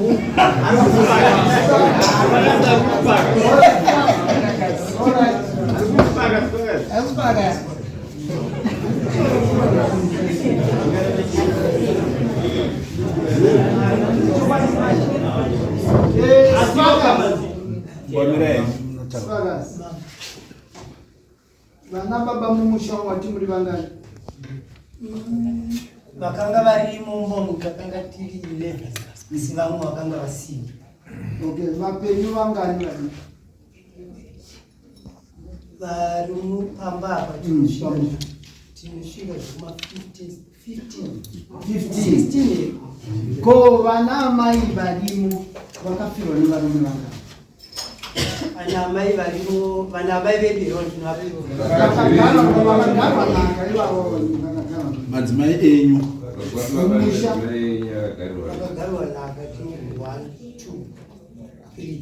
Vana baba mumusha wati muri vangani? Vakanga varimo mumba takanga tiri 11 asi vamwe vakanga vasina. Okay, vapenyu vangani vadi? Vari mupamba apa tinosvika zvuma 15 15 ko vana amai varimo vakafirwa nevarume vangani? Vana amai varimo, vana amai vedu here vakagarwa nhaka ivavo vakagarwa madzimai enyu mumusha vakagarwa nhaka tino 1 2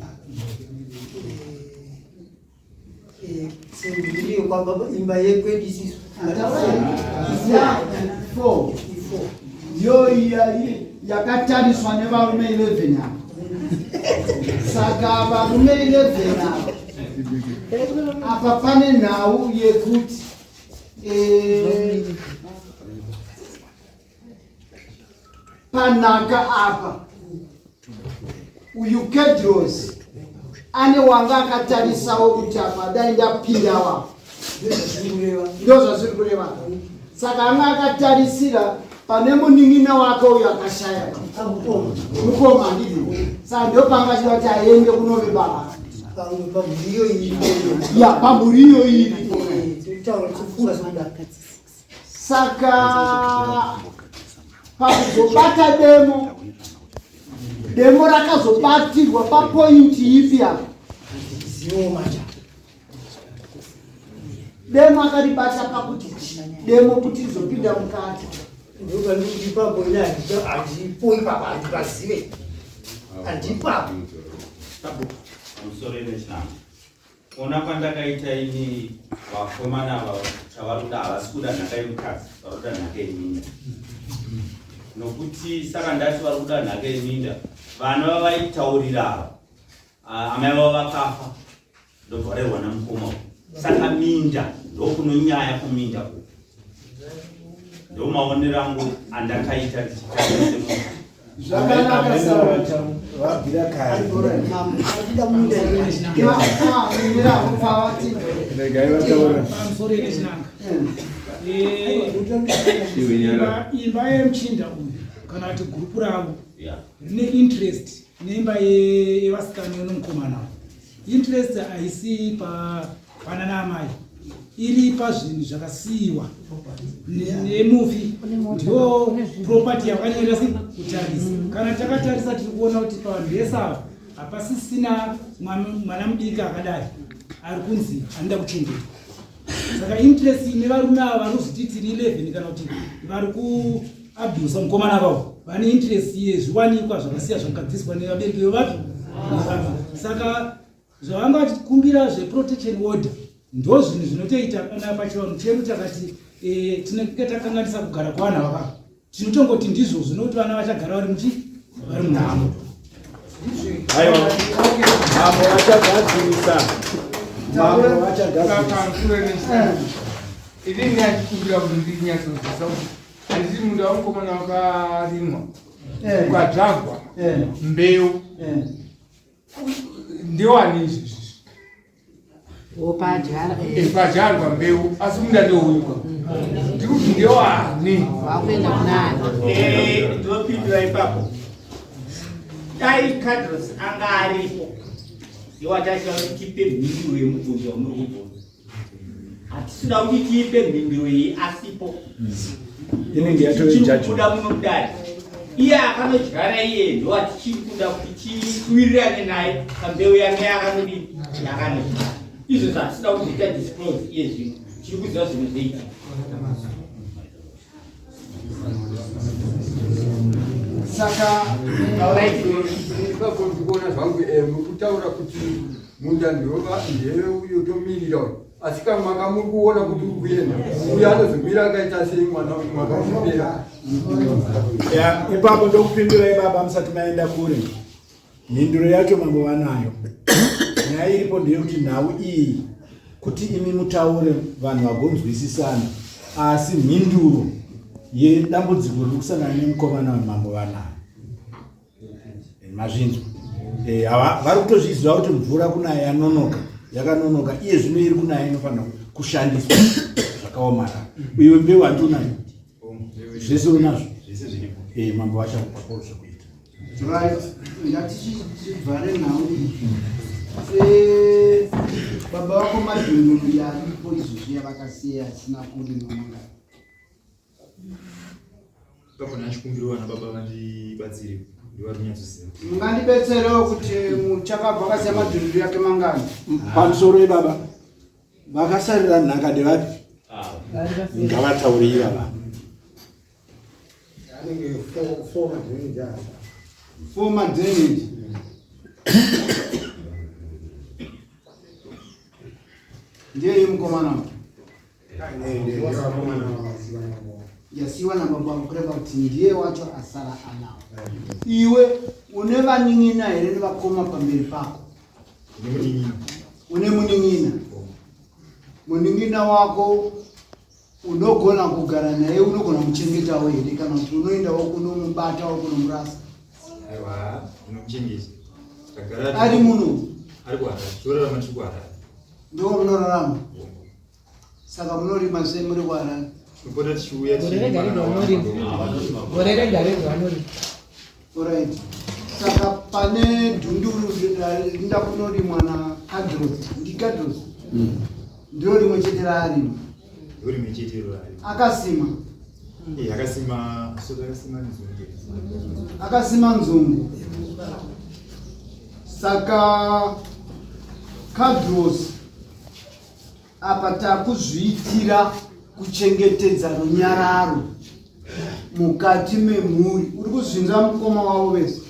3 sembiri kwababa imba yekwedu isisu four yo yakatariswa nevarume 11 ava saka varume 11 ava apa pane nhau yekuti eh, panhaka apa uyu kedros ane wanga akatarisawo kuti apa dai ndapinda wa ndo zvazviri kureva saka anga akatarisira pane munin'ina wake uyo akashaya mukoma handiti saka ndopanga achida kuti aende kunove baba ya pamhuri iyo iripo saka pakuzobata demo demo rakazobatirwa papointi ipi apa demo akaribata pakuti demo kuti rizopinda mukati. Ndopandikuti ipapo ini handipo ipapo handipazive handipo apo. Pamusoro ine chinambo. Ona kwandakaita ini vakomana ava chavari kuda havasi kuda nhaka yemukadzi vari kuda nhaka yeminda. Nokuti saka ndati vari kuda nhaka yeminda vana vavaitaurira ava amai vavo vakafa ndobva varerwa namukoma uyu. Saka minda ndokunonyaya kuminda uku. Ndomaonero angu andakaita ndichitarisa semunhu. Zvakanaka Sarah. Vabvira kare. Regai vataura. Pamusoro ine chinanga. Iwe nyara. Imba yemuchinda uyu kana kuti gurupu ravo rine interest neimba yevasikana nomukomana. Interest haisi pana naamai, iri pazvinhu zvakasiyiwa nemufi, ndo property yakanyanya sei kutarisa. Kana takatarisa tiri kuona kuti pavanhu vese ava hapasisina mwana mudiki akadai ari kunzi anoda kuchengetwa. Saka interest ine varume ava vari kuzviti tiri 11 kana kuti vari kuabhusa mukomana vavo vane interest yezviwanikwa zvakasiya zvakagadziswa nevabereki vevapi nevava. Saka zvavanga vachikumbira zveprotection order ndo zvinhu zvinotoita kana pachivanhu chedu takati tinenge takanganisa kugara kwavana vaka tinotongoti ndizvo zvinoti vana vachagara vari muchi vari munhamo. Aiwa, mambo vachagadzirisa. Mambo vachagadzirisa. Inini achikumbira kuti ndinyatsozvisa kuti handiti munda wamukomana wakarimwa ukadzvagwa mbeu ndewani izvi? Wopadyara. Padyarwa mbeu asi munda ndeuyu, ndikuti ndewani? Wakuenda kunani? Ndinopindura ipapo. Dai Cadros anga aripo, ndowatacha kuti tipe mhinduro yemubvunzo wamuri kubvunza. Hatisida kuti tiipe mhinduro iyi asipo. Inenge yatove Tichiri judgment. kubuda muno mudare iye akanodyara iye ndowatichiri kuda kuti tiwirirane naye pambeu yake yakanodini yakanodyara. Izvo zvatisida kuzoita disclose iye zvino tiri kuziva zvinhu zvoita. Saka ipapo ndikuona zvangu mukutaura kuti munda ndova ndeuyo tomirira uyu, asi kamwaka muri kuona kuti uri kuenda uyo anozomira akaita sei mwana uyu mwaka uchipera? Ya, ipapo ndokupindurai baba musati maenda kure. Mhinduro yacho mambo vanayo. Nyaya iripo ndeyekuti nhau iyi kuti imi mutaure vanhu vagonzwisisana, asi mhinduro yedambudziko riri kusangana nemukomana wemambo vanayo. Mazvinzwa. Vari kutozviziva kuti mvura kunaya yanonoka, yakanonoka iye zvino iri kunaya inofanira kushandiswa zvakaomarara. Iwe mbeu handi unayo, zvese unazvo. Mambo vachakupapo zvekuita. Right, ngatichivhare nhau iyi. Baba vako madhunduru yaripo izvozvi yavakasiya asina kurimwa mangani? Ipapo ndachikumbirawo vana baba vandibatsire, ndivari kunyatsoziva. Mungandibetserewo kuti muchakabva akasiya madhunduru yake mangani? Pamusoro ibaba vakasarira nhaka ndevapi? Ngavataure ivava. Anenge four madrainage asa. Four madrainage. Ndiye mukomana yasiwa nababa vako, kureva kuti ndiye wacho asara anawo. Iwe une vanin'ina here nevakoma pamberi pako? Une munin'ina. Munin'ina wako unogona kugara naye, unogona kuchengetawo here kana kuti unoendawo kunomubatawo kunomurasa? Aiwa, ndinomuchengeta. Tagara. Ari muno? Ari kuHarare, torarama tiri kuHarare. Ndo munorarama? Saka munorima sei muri kuHarare? Tinopota tichiuya. Gore rega rega unorima, gore rega rega vanorima. Alright. Saka pane dhunduru rinda kunorimwa naCadros, ndiCadros ndiro rimwe chete raarima? Ndo rimwe chete iro raari. Akasima? Akasima, so akasima nzungu. Akasima nzungu. Saka Cadros, apa takuzviitira kuchengetedza runyararo. mukati memhuri. Uri kuzvinzwa mukoma wavo vese?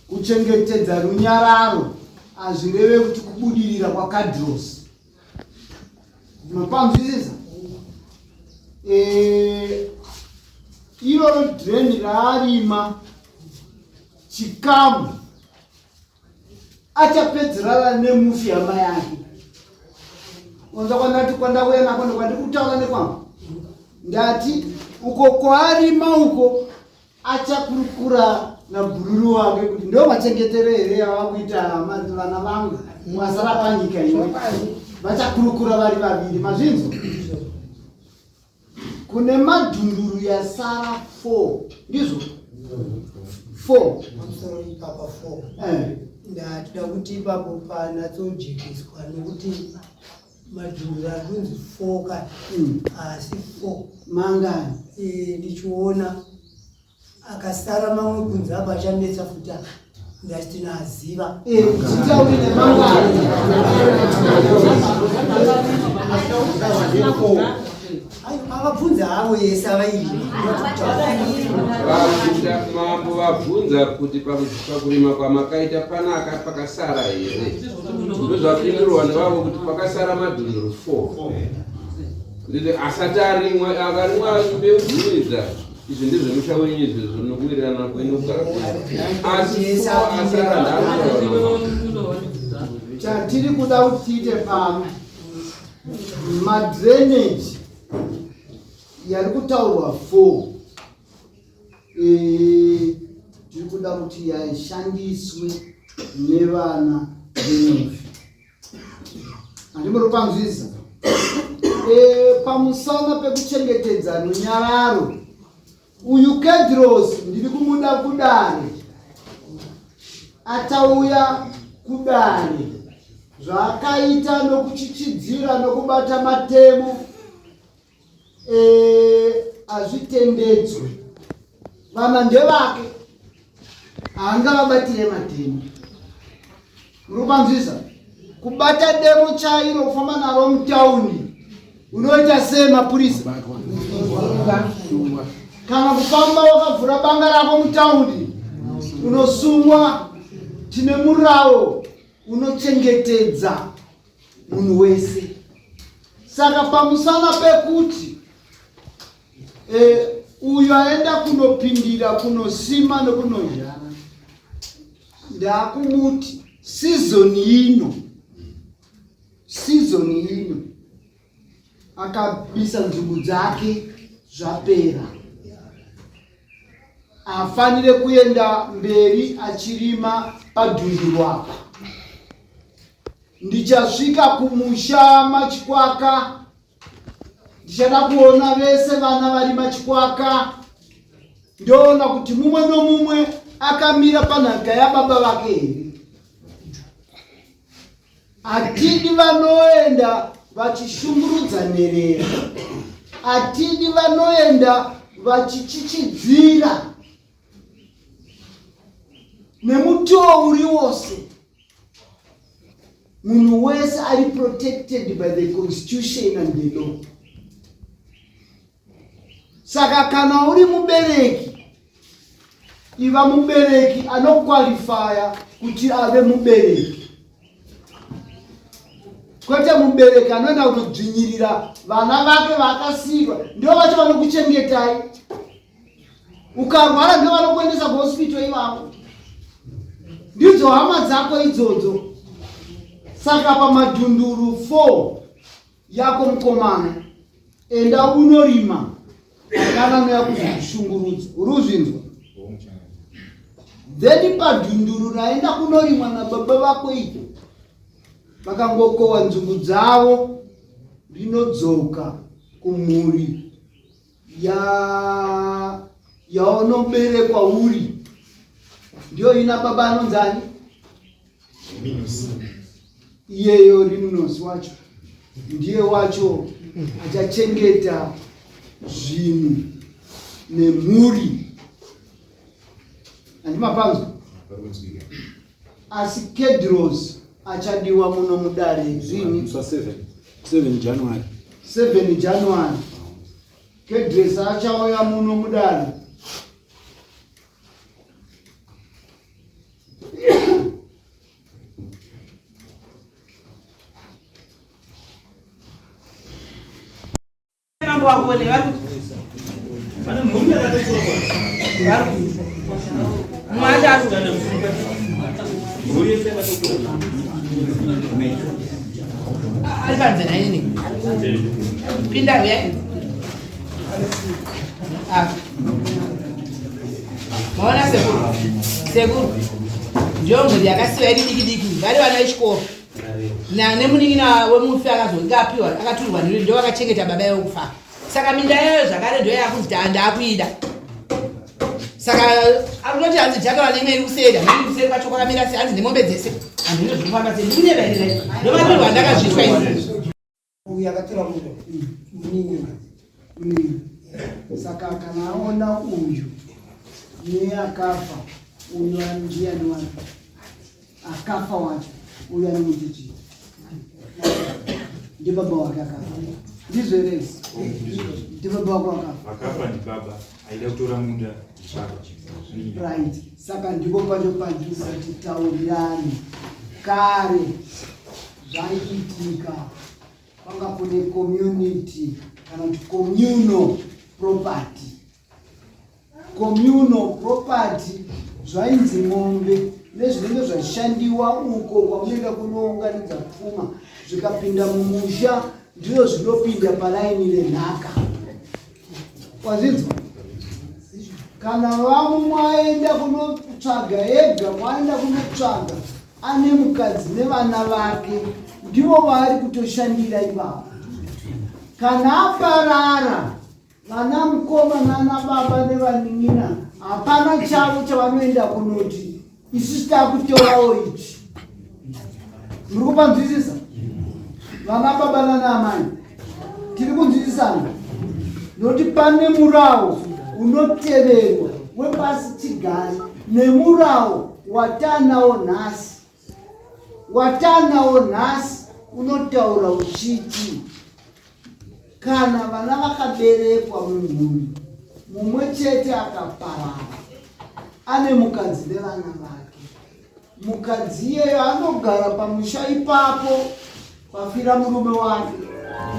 Kuchengetedza runyararo hazvireve kuti kubudirira kwaKadros. Mapanzwisisa? Eh, iroro drain raarima chikamu achapedzerana nemufi hama yake onza kwandati kwandauya nako ndokwandiri kutaura nekwangu ndati uko kwaarima uko achakurukura nabhururu wake kuti ndo machengetero here avakuita vana vangu mwasara panyika iwe vachakurukura vari vaviri mazvinzwa kune madhunduru yasara 4 ndizvo 4 pamusoro ipapa 4 eh. Ndatida kuti ipapo panatsojekeswa nokuti madhunduru ari kunzi 4 ka asi 4 mangani eh, ndichiona akasara mamwe kunze apa achanetsa futi apa ndachitinaziva eh, avabvunza havo yese avairima mambo vabvunza kuti pakurima kwamakaita panaka pakasara here ndozvapindurwa nevavo kuti pakasara madhunduru 4 nditi asati arimwa akarimwa mbeu dzinoidza Izvi ndezvemusha wenyu izvi zvinokuwirirana kwenyu kugara kwenyu. Asi asara ndaakuona. Chatiri kuda kuti tiite pano madrainage yari kutaurwa 4 eh, tiri kuda kuti yashandiswe nevana vemufi handimuri e, pamusana pekuchengetedza runyararo uyu kedros ndiri kumuda kudare atauya kudare zvaakaita nokuchichidzira nokubata matemo Eh, hazvitendedzwe vana ndevake haangavabatire matemo unopanzwisa kubata demo chairo kufamba naro mutauni unoita sei mapurisa kana kufamba wakavhura banga rako mutauni unosungwa tine murawo unochengetedza munhu wese saka pamusana pekuti e, uyo aenda kunopindira kunosima nekunozhara ndakumuti sizoni ino sizoni ino akabisa nzungu dzake zvapera afanire kuenda mberi achirima padhunduru apa Ndichasvika kumusha machikwaka ndichada kuona vese vana vari machikwaka ndoona kuti mumwe nomumwe akamira panhaka yababa vake here hatidi vanoenda vachishungurudza nherera hatidi vanoenda vachichichidzira nemutoo uri wose Munhu wese ari protected by the constitution and the law. Saka kana uri mubereki, iva mubereki anokwalifaya kuti ave mubereki, kwete mubereki anoenda kutodzvinyirira vana vake vaakasiirwa. Ndivo vacho vanokuchengetai. Ukarwara ndivo vanokuendesa kuhospital ivavo, ndidzo hama dzako idzodzo. Saka pamadhunduru 4 yako mukomana, enda unorima, akana anoya kuzokushungurudza. Uri kuzvinzwa? Then padhunduru raenda kunorimwa nababa vako idzo, vakangokohwa nzungu dzavo, rinodzoka kumhuri ya yaunoberekwa uri ndiyo ina baba anonzi ani iyeyo rimnos wacho ndiye wacho achachengeta zvinhu nemhuri handimapanzwa asi kedros achadiwa muno mudare zvini 7 January 7 January. Kedresa achauya muno mudare. Mambo wako ne vari ari panze naini pinda uya maona sekuru sekuru ndiyo mhuri yakasiwa iri diki diki vari vana vechikoro nemunin'ina wemufi akazonge apiwa akaturwa niro ndo vakachengeta baba ivo kufa saka minda yayo zvakare ndo yakunzi ndaakuida saka arikutoti hanzi jakava neimwe iri kuseri hamene kuseri kwacho kwakamira sei hanzi nemombe dzese handino zviri kufamba sei ndikuneva here ndomatorwa andakazviitwa izvi uyu akatora munda munin'ina Saka kana aona uyu neakafa uyu ndiyani wacho akafa wacho uyu anomuti chii ndibaba wake akafa ndizvo here ndibaba wako akafa akafa ndibaba aida kutora munda ndibaba right saka ndipo pacho pandiri kuti taurirani kare zvaiitika kwanga kune community kana kuti communal property communal property zvainzi mombe nezvinenge zvashandiwa uko kwamunoenda kunounganidza pfuma zvikapinda mumusha ndizvo zvinopinda palaini renhaka wazvinzwa kana vamwe mwaenda kunotsvaga ega mwaenda kunotsvaga ane mukadzi nevana vake ndivo vaari kutoshandira ivavo kana aparara vana mukoma nana baba nevanin'ina hapana chavo chavanoenda kunoti isusu takutorawo ichi muri kupanzwisisa vana baba nana amai tiri kunzwisisana nokuti pane murawo unoteverwa wepasi chigare nemurawo watanawo nhasi watanawo nhasi unotaura uchiti kana vana vakaberekwa mumhuri mumwe chete akaparara ane mukadzi nevana vake mukadzi iyeyo anogara pamusha ipapo pafira murume wake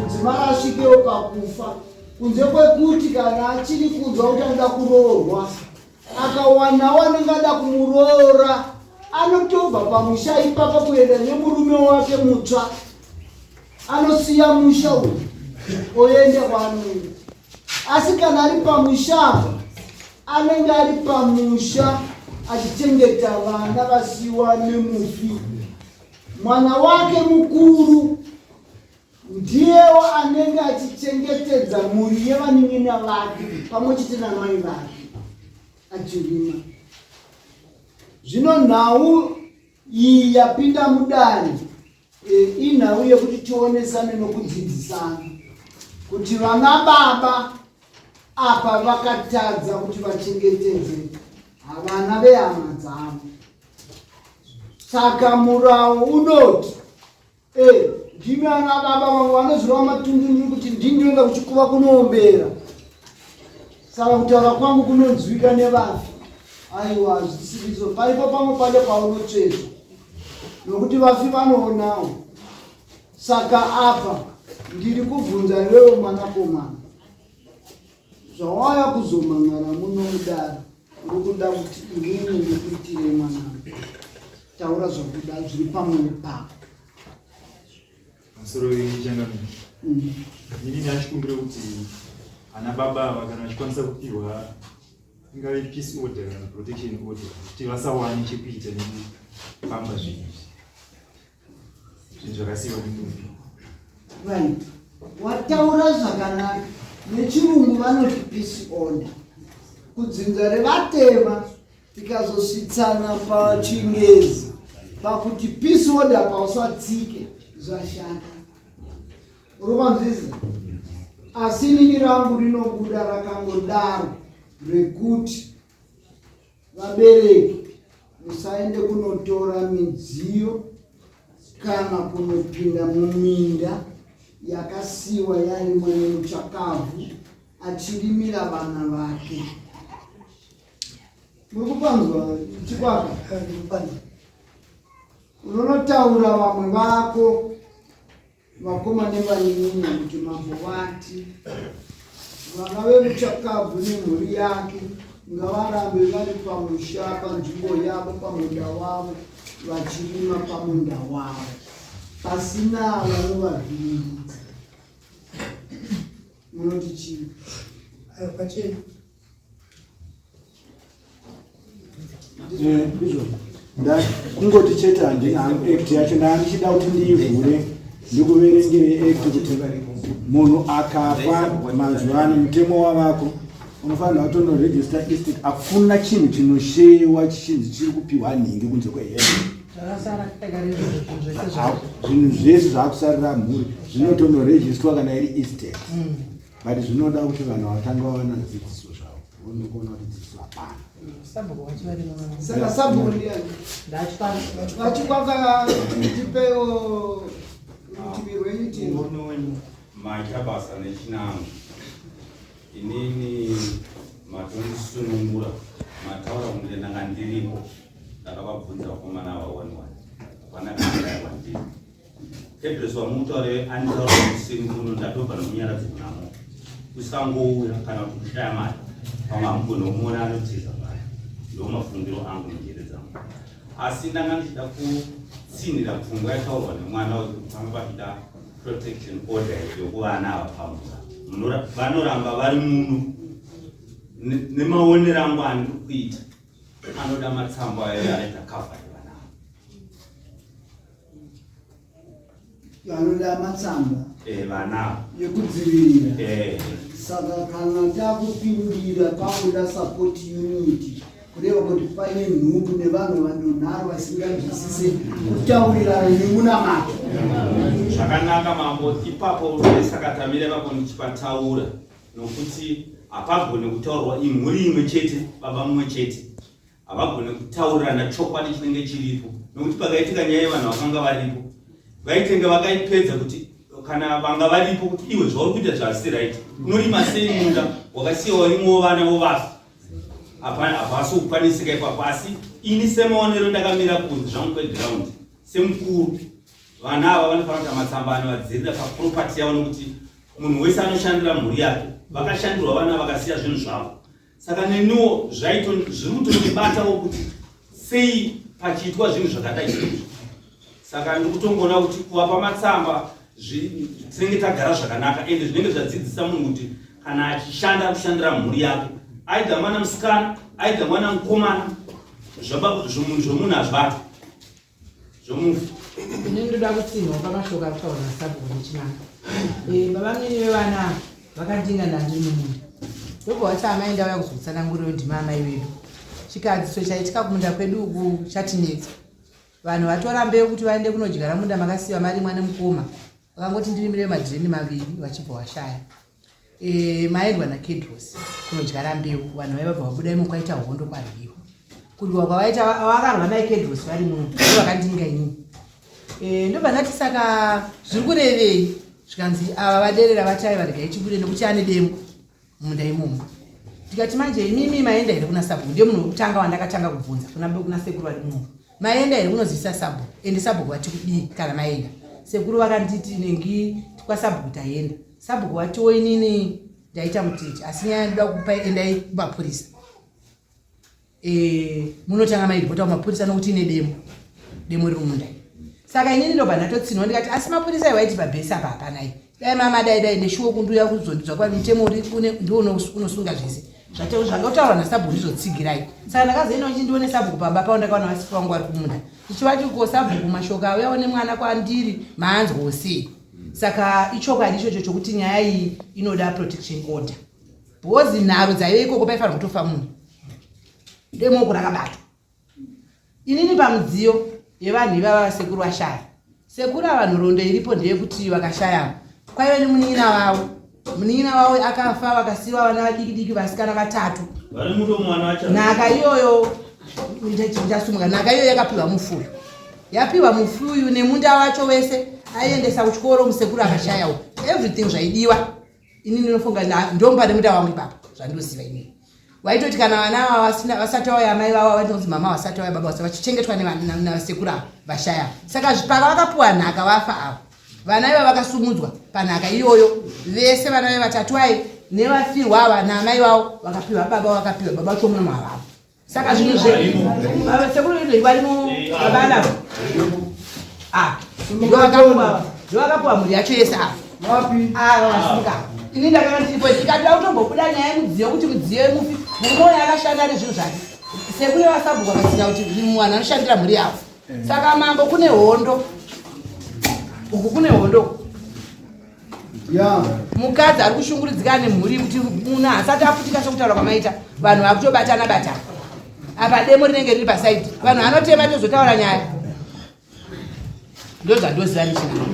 kudzimara asvikewo pakufa kunze kwekuti kana achiri kunzwa kuti anoda kuroorwa akawanawo anenge ada kumuroora anotobva pamusha ipapa kuenda nemurume wake mutsva anosiya musha uyu oenda kwaanoenda asi kana ari pamusha apa anenge ari pamusha achichengeta vana vasiwa nemufi mwana wake mukuru ndiyewo anenge achichengetedza mhuri yevanin'ina vake pamwe chete namai vake achirima zvino nhau iyi yapinda mudare e, inhau yekuti tionesane nokudzidzisana kuti vana baba apa vakatadza kuti vachengetedze havana vehama dzavo saka murawo unoti Eh, ndimi ana baba vamwe vanozvirova matundundu kuti ndini ndinoenda kuchikuva kunoombera saka kutaura kwangu kunonzwika nevafi aiwa hazvisirizo paripo pamwe pacho paunotsvezwa nokuti vafi vanoonawo saka apa ndiri kubvunza iwewe mwanakomana zvawaya kuzomhan'ara muno mudare uri kuda kuti inini ndikuitirei mwanangu taura zvakuda zviri pamwoyo pako Pamusoro yechangamire inini achikumbira kuti ana baba ava kana vachikwanisa kupihwa ingave peace order kana protection order kuti vasawane chekuita nekufamba zvinhu izvi zvinhu zvakasiyiwa nemufi right wataura zvakanaka nechirungu vanoti peace order kudzinza revatema tikazosvitsana pachingezi pakuti peace order pausatsike zvashata uruvanzvisa asi inini rangu rinobuda rakangodaro rekuti vabereki musaende kunotora midziyo kana kunopinda muminda yakasiwa yarimwa nemuchakavhu. achirimira vana vake. Muri kupanzwa chikwaka? Unonotaura vamwe vako vakoma nevanin'ina kuti mambo vati vana vemuchakabvu nemhuri yake ngavarambe vari pamusha panzvimbo yavo pamunda wavo vachirima pamunda wavo pasina vanovavhiringidza. Munoti chii? Ayo pachena. Eh, ndizvo kungoti chete handina hangu act yacho ndaa ndichida kuti ndiivhure ndikuverengere act kuti munhu akafa mazuva ano mutemo wavako unofanira kutonoregista estate hakuna chinhu chinoshewa chichinzi chiri kupiwa nhingi kunze kwehembe zvinhu zvese zvakusarira mhuri zvinotonorejistwa kana iri estate mm. but zvinoda kuti vanhu vatanga vawana dzidziso zvavo vonokuona kuti dzidziso hapana saka sabhuku ndiyani vachikwaka tipewo rutivi rwenyu tino maita basa nechinango Inini matondisunungura mataura kunge ndanga ndiripo ndakavabvunza vakomana ava one one hapana kana kwandiri Tedros wamutaure anditaura kusini kuno ndatobva nomunyaradzi kunamo kusangouya kana kuti kushaya mari pamwe hamugone kumuona anotiza paya ndomafungiro angu nenjere dzangu asi ndanga ndichida kutsinhira pfungwa yataurwa nemwana wekuti panga pachida protection order yokuvana ava pamuza vanoramba vari muno nemaonero angu andiri kuita anoda matsambo ayo anoita cover vana vanoda matsamba eh, vana yekudzivirira eh. saka kana takupindira pakuda support unit Kureva kuti paine nhumbu nevanhu vanonharo vasinganzwisise kutaurirana nemunamato. Zvakanaka mambo, ipapo saka tamira ipapo ndichipataura nokuti hapagone kutaurwa imhuri imwe chete baba mumwe chete havagone kutaurirana chokwadi chinenge chiripo nokuti pakaitika nyaya yevanhu vakanga varipo vaitenge vakaipedza kuti kana vanga varipo kuti iwe zvauri kuita zvasi right unorima sei munda wakasiya warimwo vana vovafa hapana hapasi kukwanisika ipapo asi ini semaonero ndakamira kunze zvangu kweground semukuru vana ava vanofanira kuita matsamba anovadzirira paproperty yavo nokuti munhu wese anoshandira mhuri yake vakashandirwa vana vakasiya zvinhu zvavo saka neniwo zvaito zviri kutondibatawo kuti sei pachiitwa zvinhu zvakadai seizvi saka ndiri kutongoona kuti kuvapa matsamba tinenge tagara zvakanaka ende zvinenge zvadzidzisa munhu kuti kana achishanda kushandira mhuri yake aidha mwana musikana aidha mwana mukomana zvomunhu hazvibati zvomufi ini ndoda kutsinhawo pamashoko ari kutaura nasabhuku nechinanga eh, baba mini vevana vakandinga ndandiri mumunda ndobva vati amai ndauya kuzokutsananguriro ndima amai vedu chikadziso chaitika kumunda kwedu uku chatinetsa Vanhu vatora mbeu kuti vaende kunodyara munda makasiiwa marimwa nemukoma vakangoti ndirimire madhireni maviri vachibva washaya. E, maendwa naKedros kunodyara mbeu vanhu vaiva vabva vabuda imo kwaita hondo kwarwiwa. Kurwiwa kwavaita vakarwa naye Kedros vari muno ndo vakandinga inini. E, ndobva ndati saka zviri kurevei zvikanzi ava vaderera vati aiva regai chibude nekuti ane demo. mumunda imomo ndikati manje imimi maenda here kuna sabhuku ndiye munhu wekutanga wandakatanga kubvunza kuna, kuna sekuru vari muno maenda here kunozivisa sabhuku ende sabhuku vati kudii kana maenda sekuru vakanditi nengi kwasabhuku taenda sabhuku vatiwo inini ndaita mutete asi nyaya ndoda kukupai endai kumapurisa Eh, munotanga mairipota kumapurisa nokuti ine demo demo riri munda saka inini ndobva ndatotsinwa ndikati asi mapurisa iwaiti pabhesi apa hapanai dai mama dai dai neshuwo kundiuya kuzondidzwa kwa mutemo uri ndiwo unosunga zvese zvangotaurwa nasabhuku ndizotsigirai saka ndakazoenda uchindione sabhuku pamba pavo ndakaona vasipo vangu vari kumunda ndichivati ko sabhuku mashoko auyawo nemwana kwandiri maanzwawo sei saka ichokwadi ichocho chokuti nyaya iyi inoda protection order because nharo dzaive ikoko paifanira kutofa munhu demoko rakabatwa inini pamudziyo yevanhu ivava vasekuru vashaya sekuru ava nhoroondo iripo ndeyekuti vakashaya kwaive nemunin'ina vavo munin'ina vavo akafa vakasiwa vana vadiki diki vasikana vatatu nhaka iyoyo ndichasumuka nhaka iyoyo yakapiwa mufuyu yapiwa mufuyu nemunda wacho wese aiendesa kuchikoro musekuru akashayawo everything zvaidiwa Ini ndinofunga ndomba nemuda wangu ipapa zvandoziva inini. Waitoti kana vana ava vasina vasati vauya amai vavo vainonzi mama vasati vauya baba vasati vachichengetwa nevasekuru ava vashaya. Saka zvipaka vakapuwa nhaka vafa ava. Vana iva vakasumudzwa panhaka iyoyo vese vana ve vatatu ayi nevafirwa ava naamai vavo vakapiwa baba vakapiwa baba vacho muno mavavo. Saka zvinhu zve sekuru vedu varimo baba navo. Ah, ndovakapuwa mhuri yacho yese ava. Ava vasimuka. Ini ndakanga ndiripo ndikati kutombobuda nyaya yemudziyo kuti mudziyo yemufi murume uyo akashanda nezvinhu zvake. Sekuru vasabhuku vakatsika kuti vanhu vanoshandira mhuri yavo. Saka mambo kune hondo. Uku kune hondo. Yeah. Mukadzi ari kushungurudzika nemhuri kuti munhu asati aputika sokutaura kwamaita vanhu vakutobatana batana. Apa demo rinenge riri pasaidi. Vanhu vanotema tozotaura nyaya. Ndozvandoziva ndichina.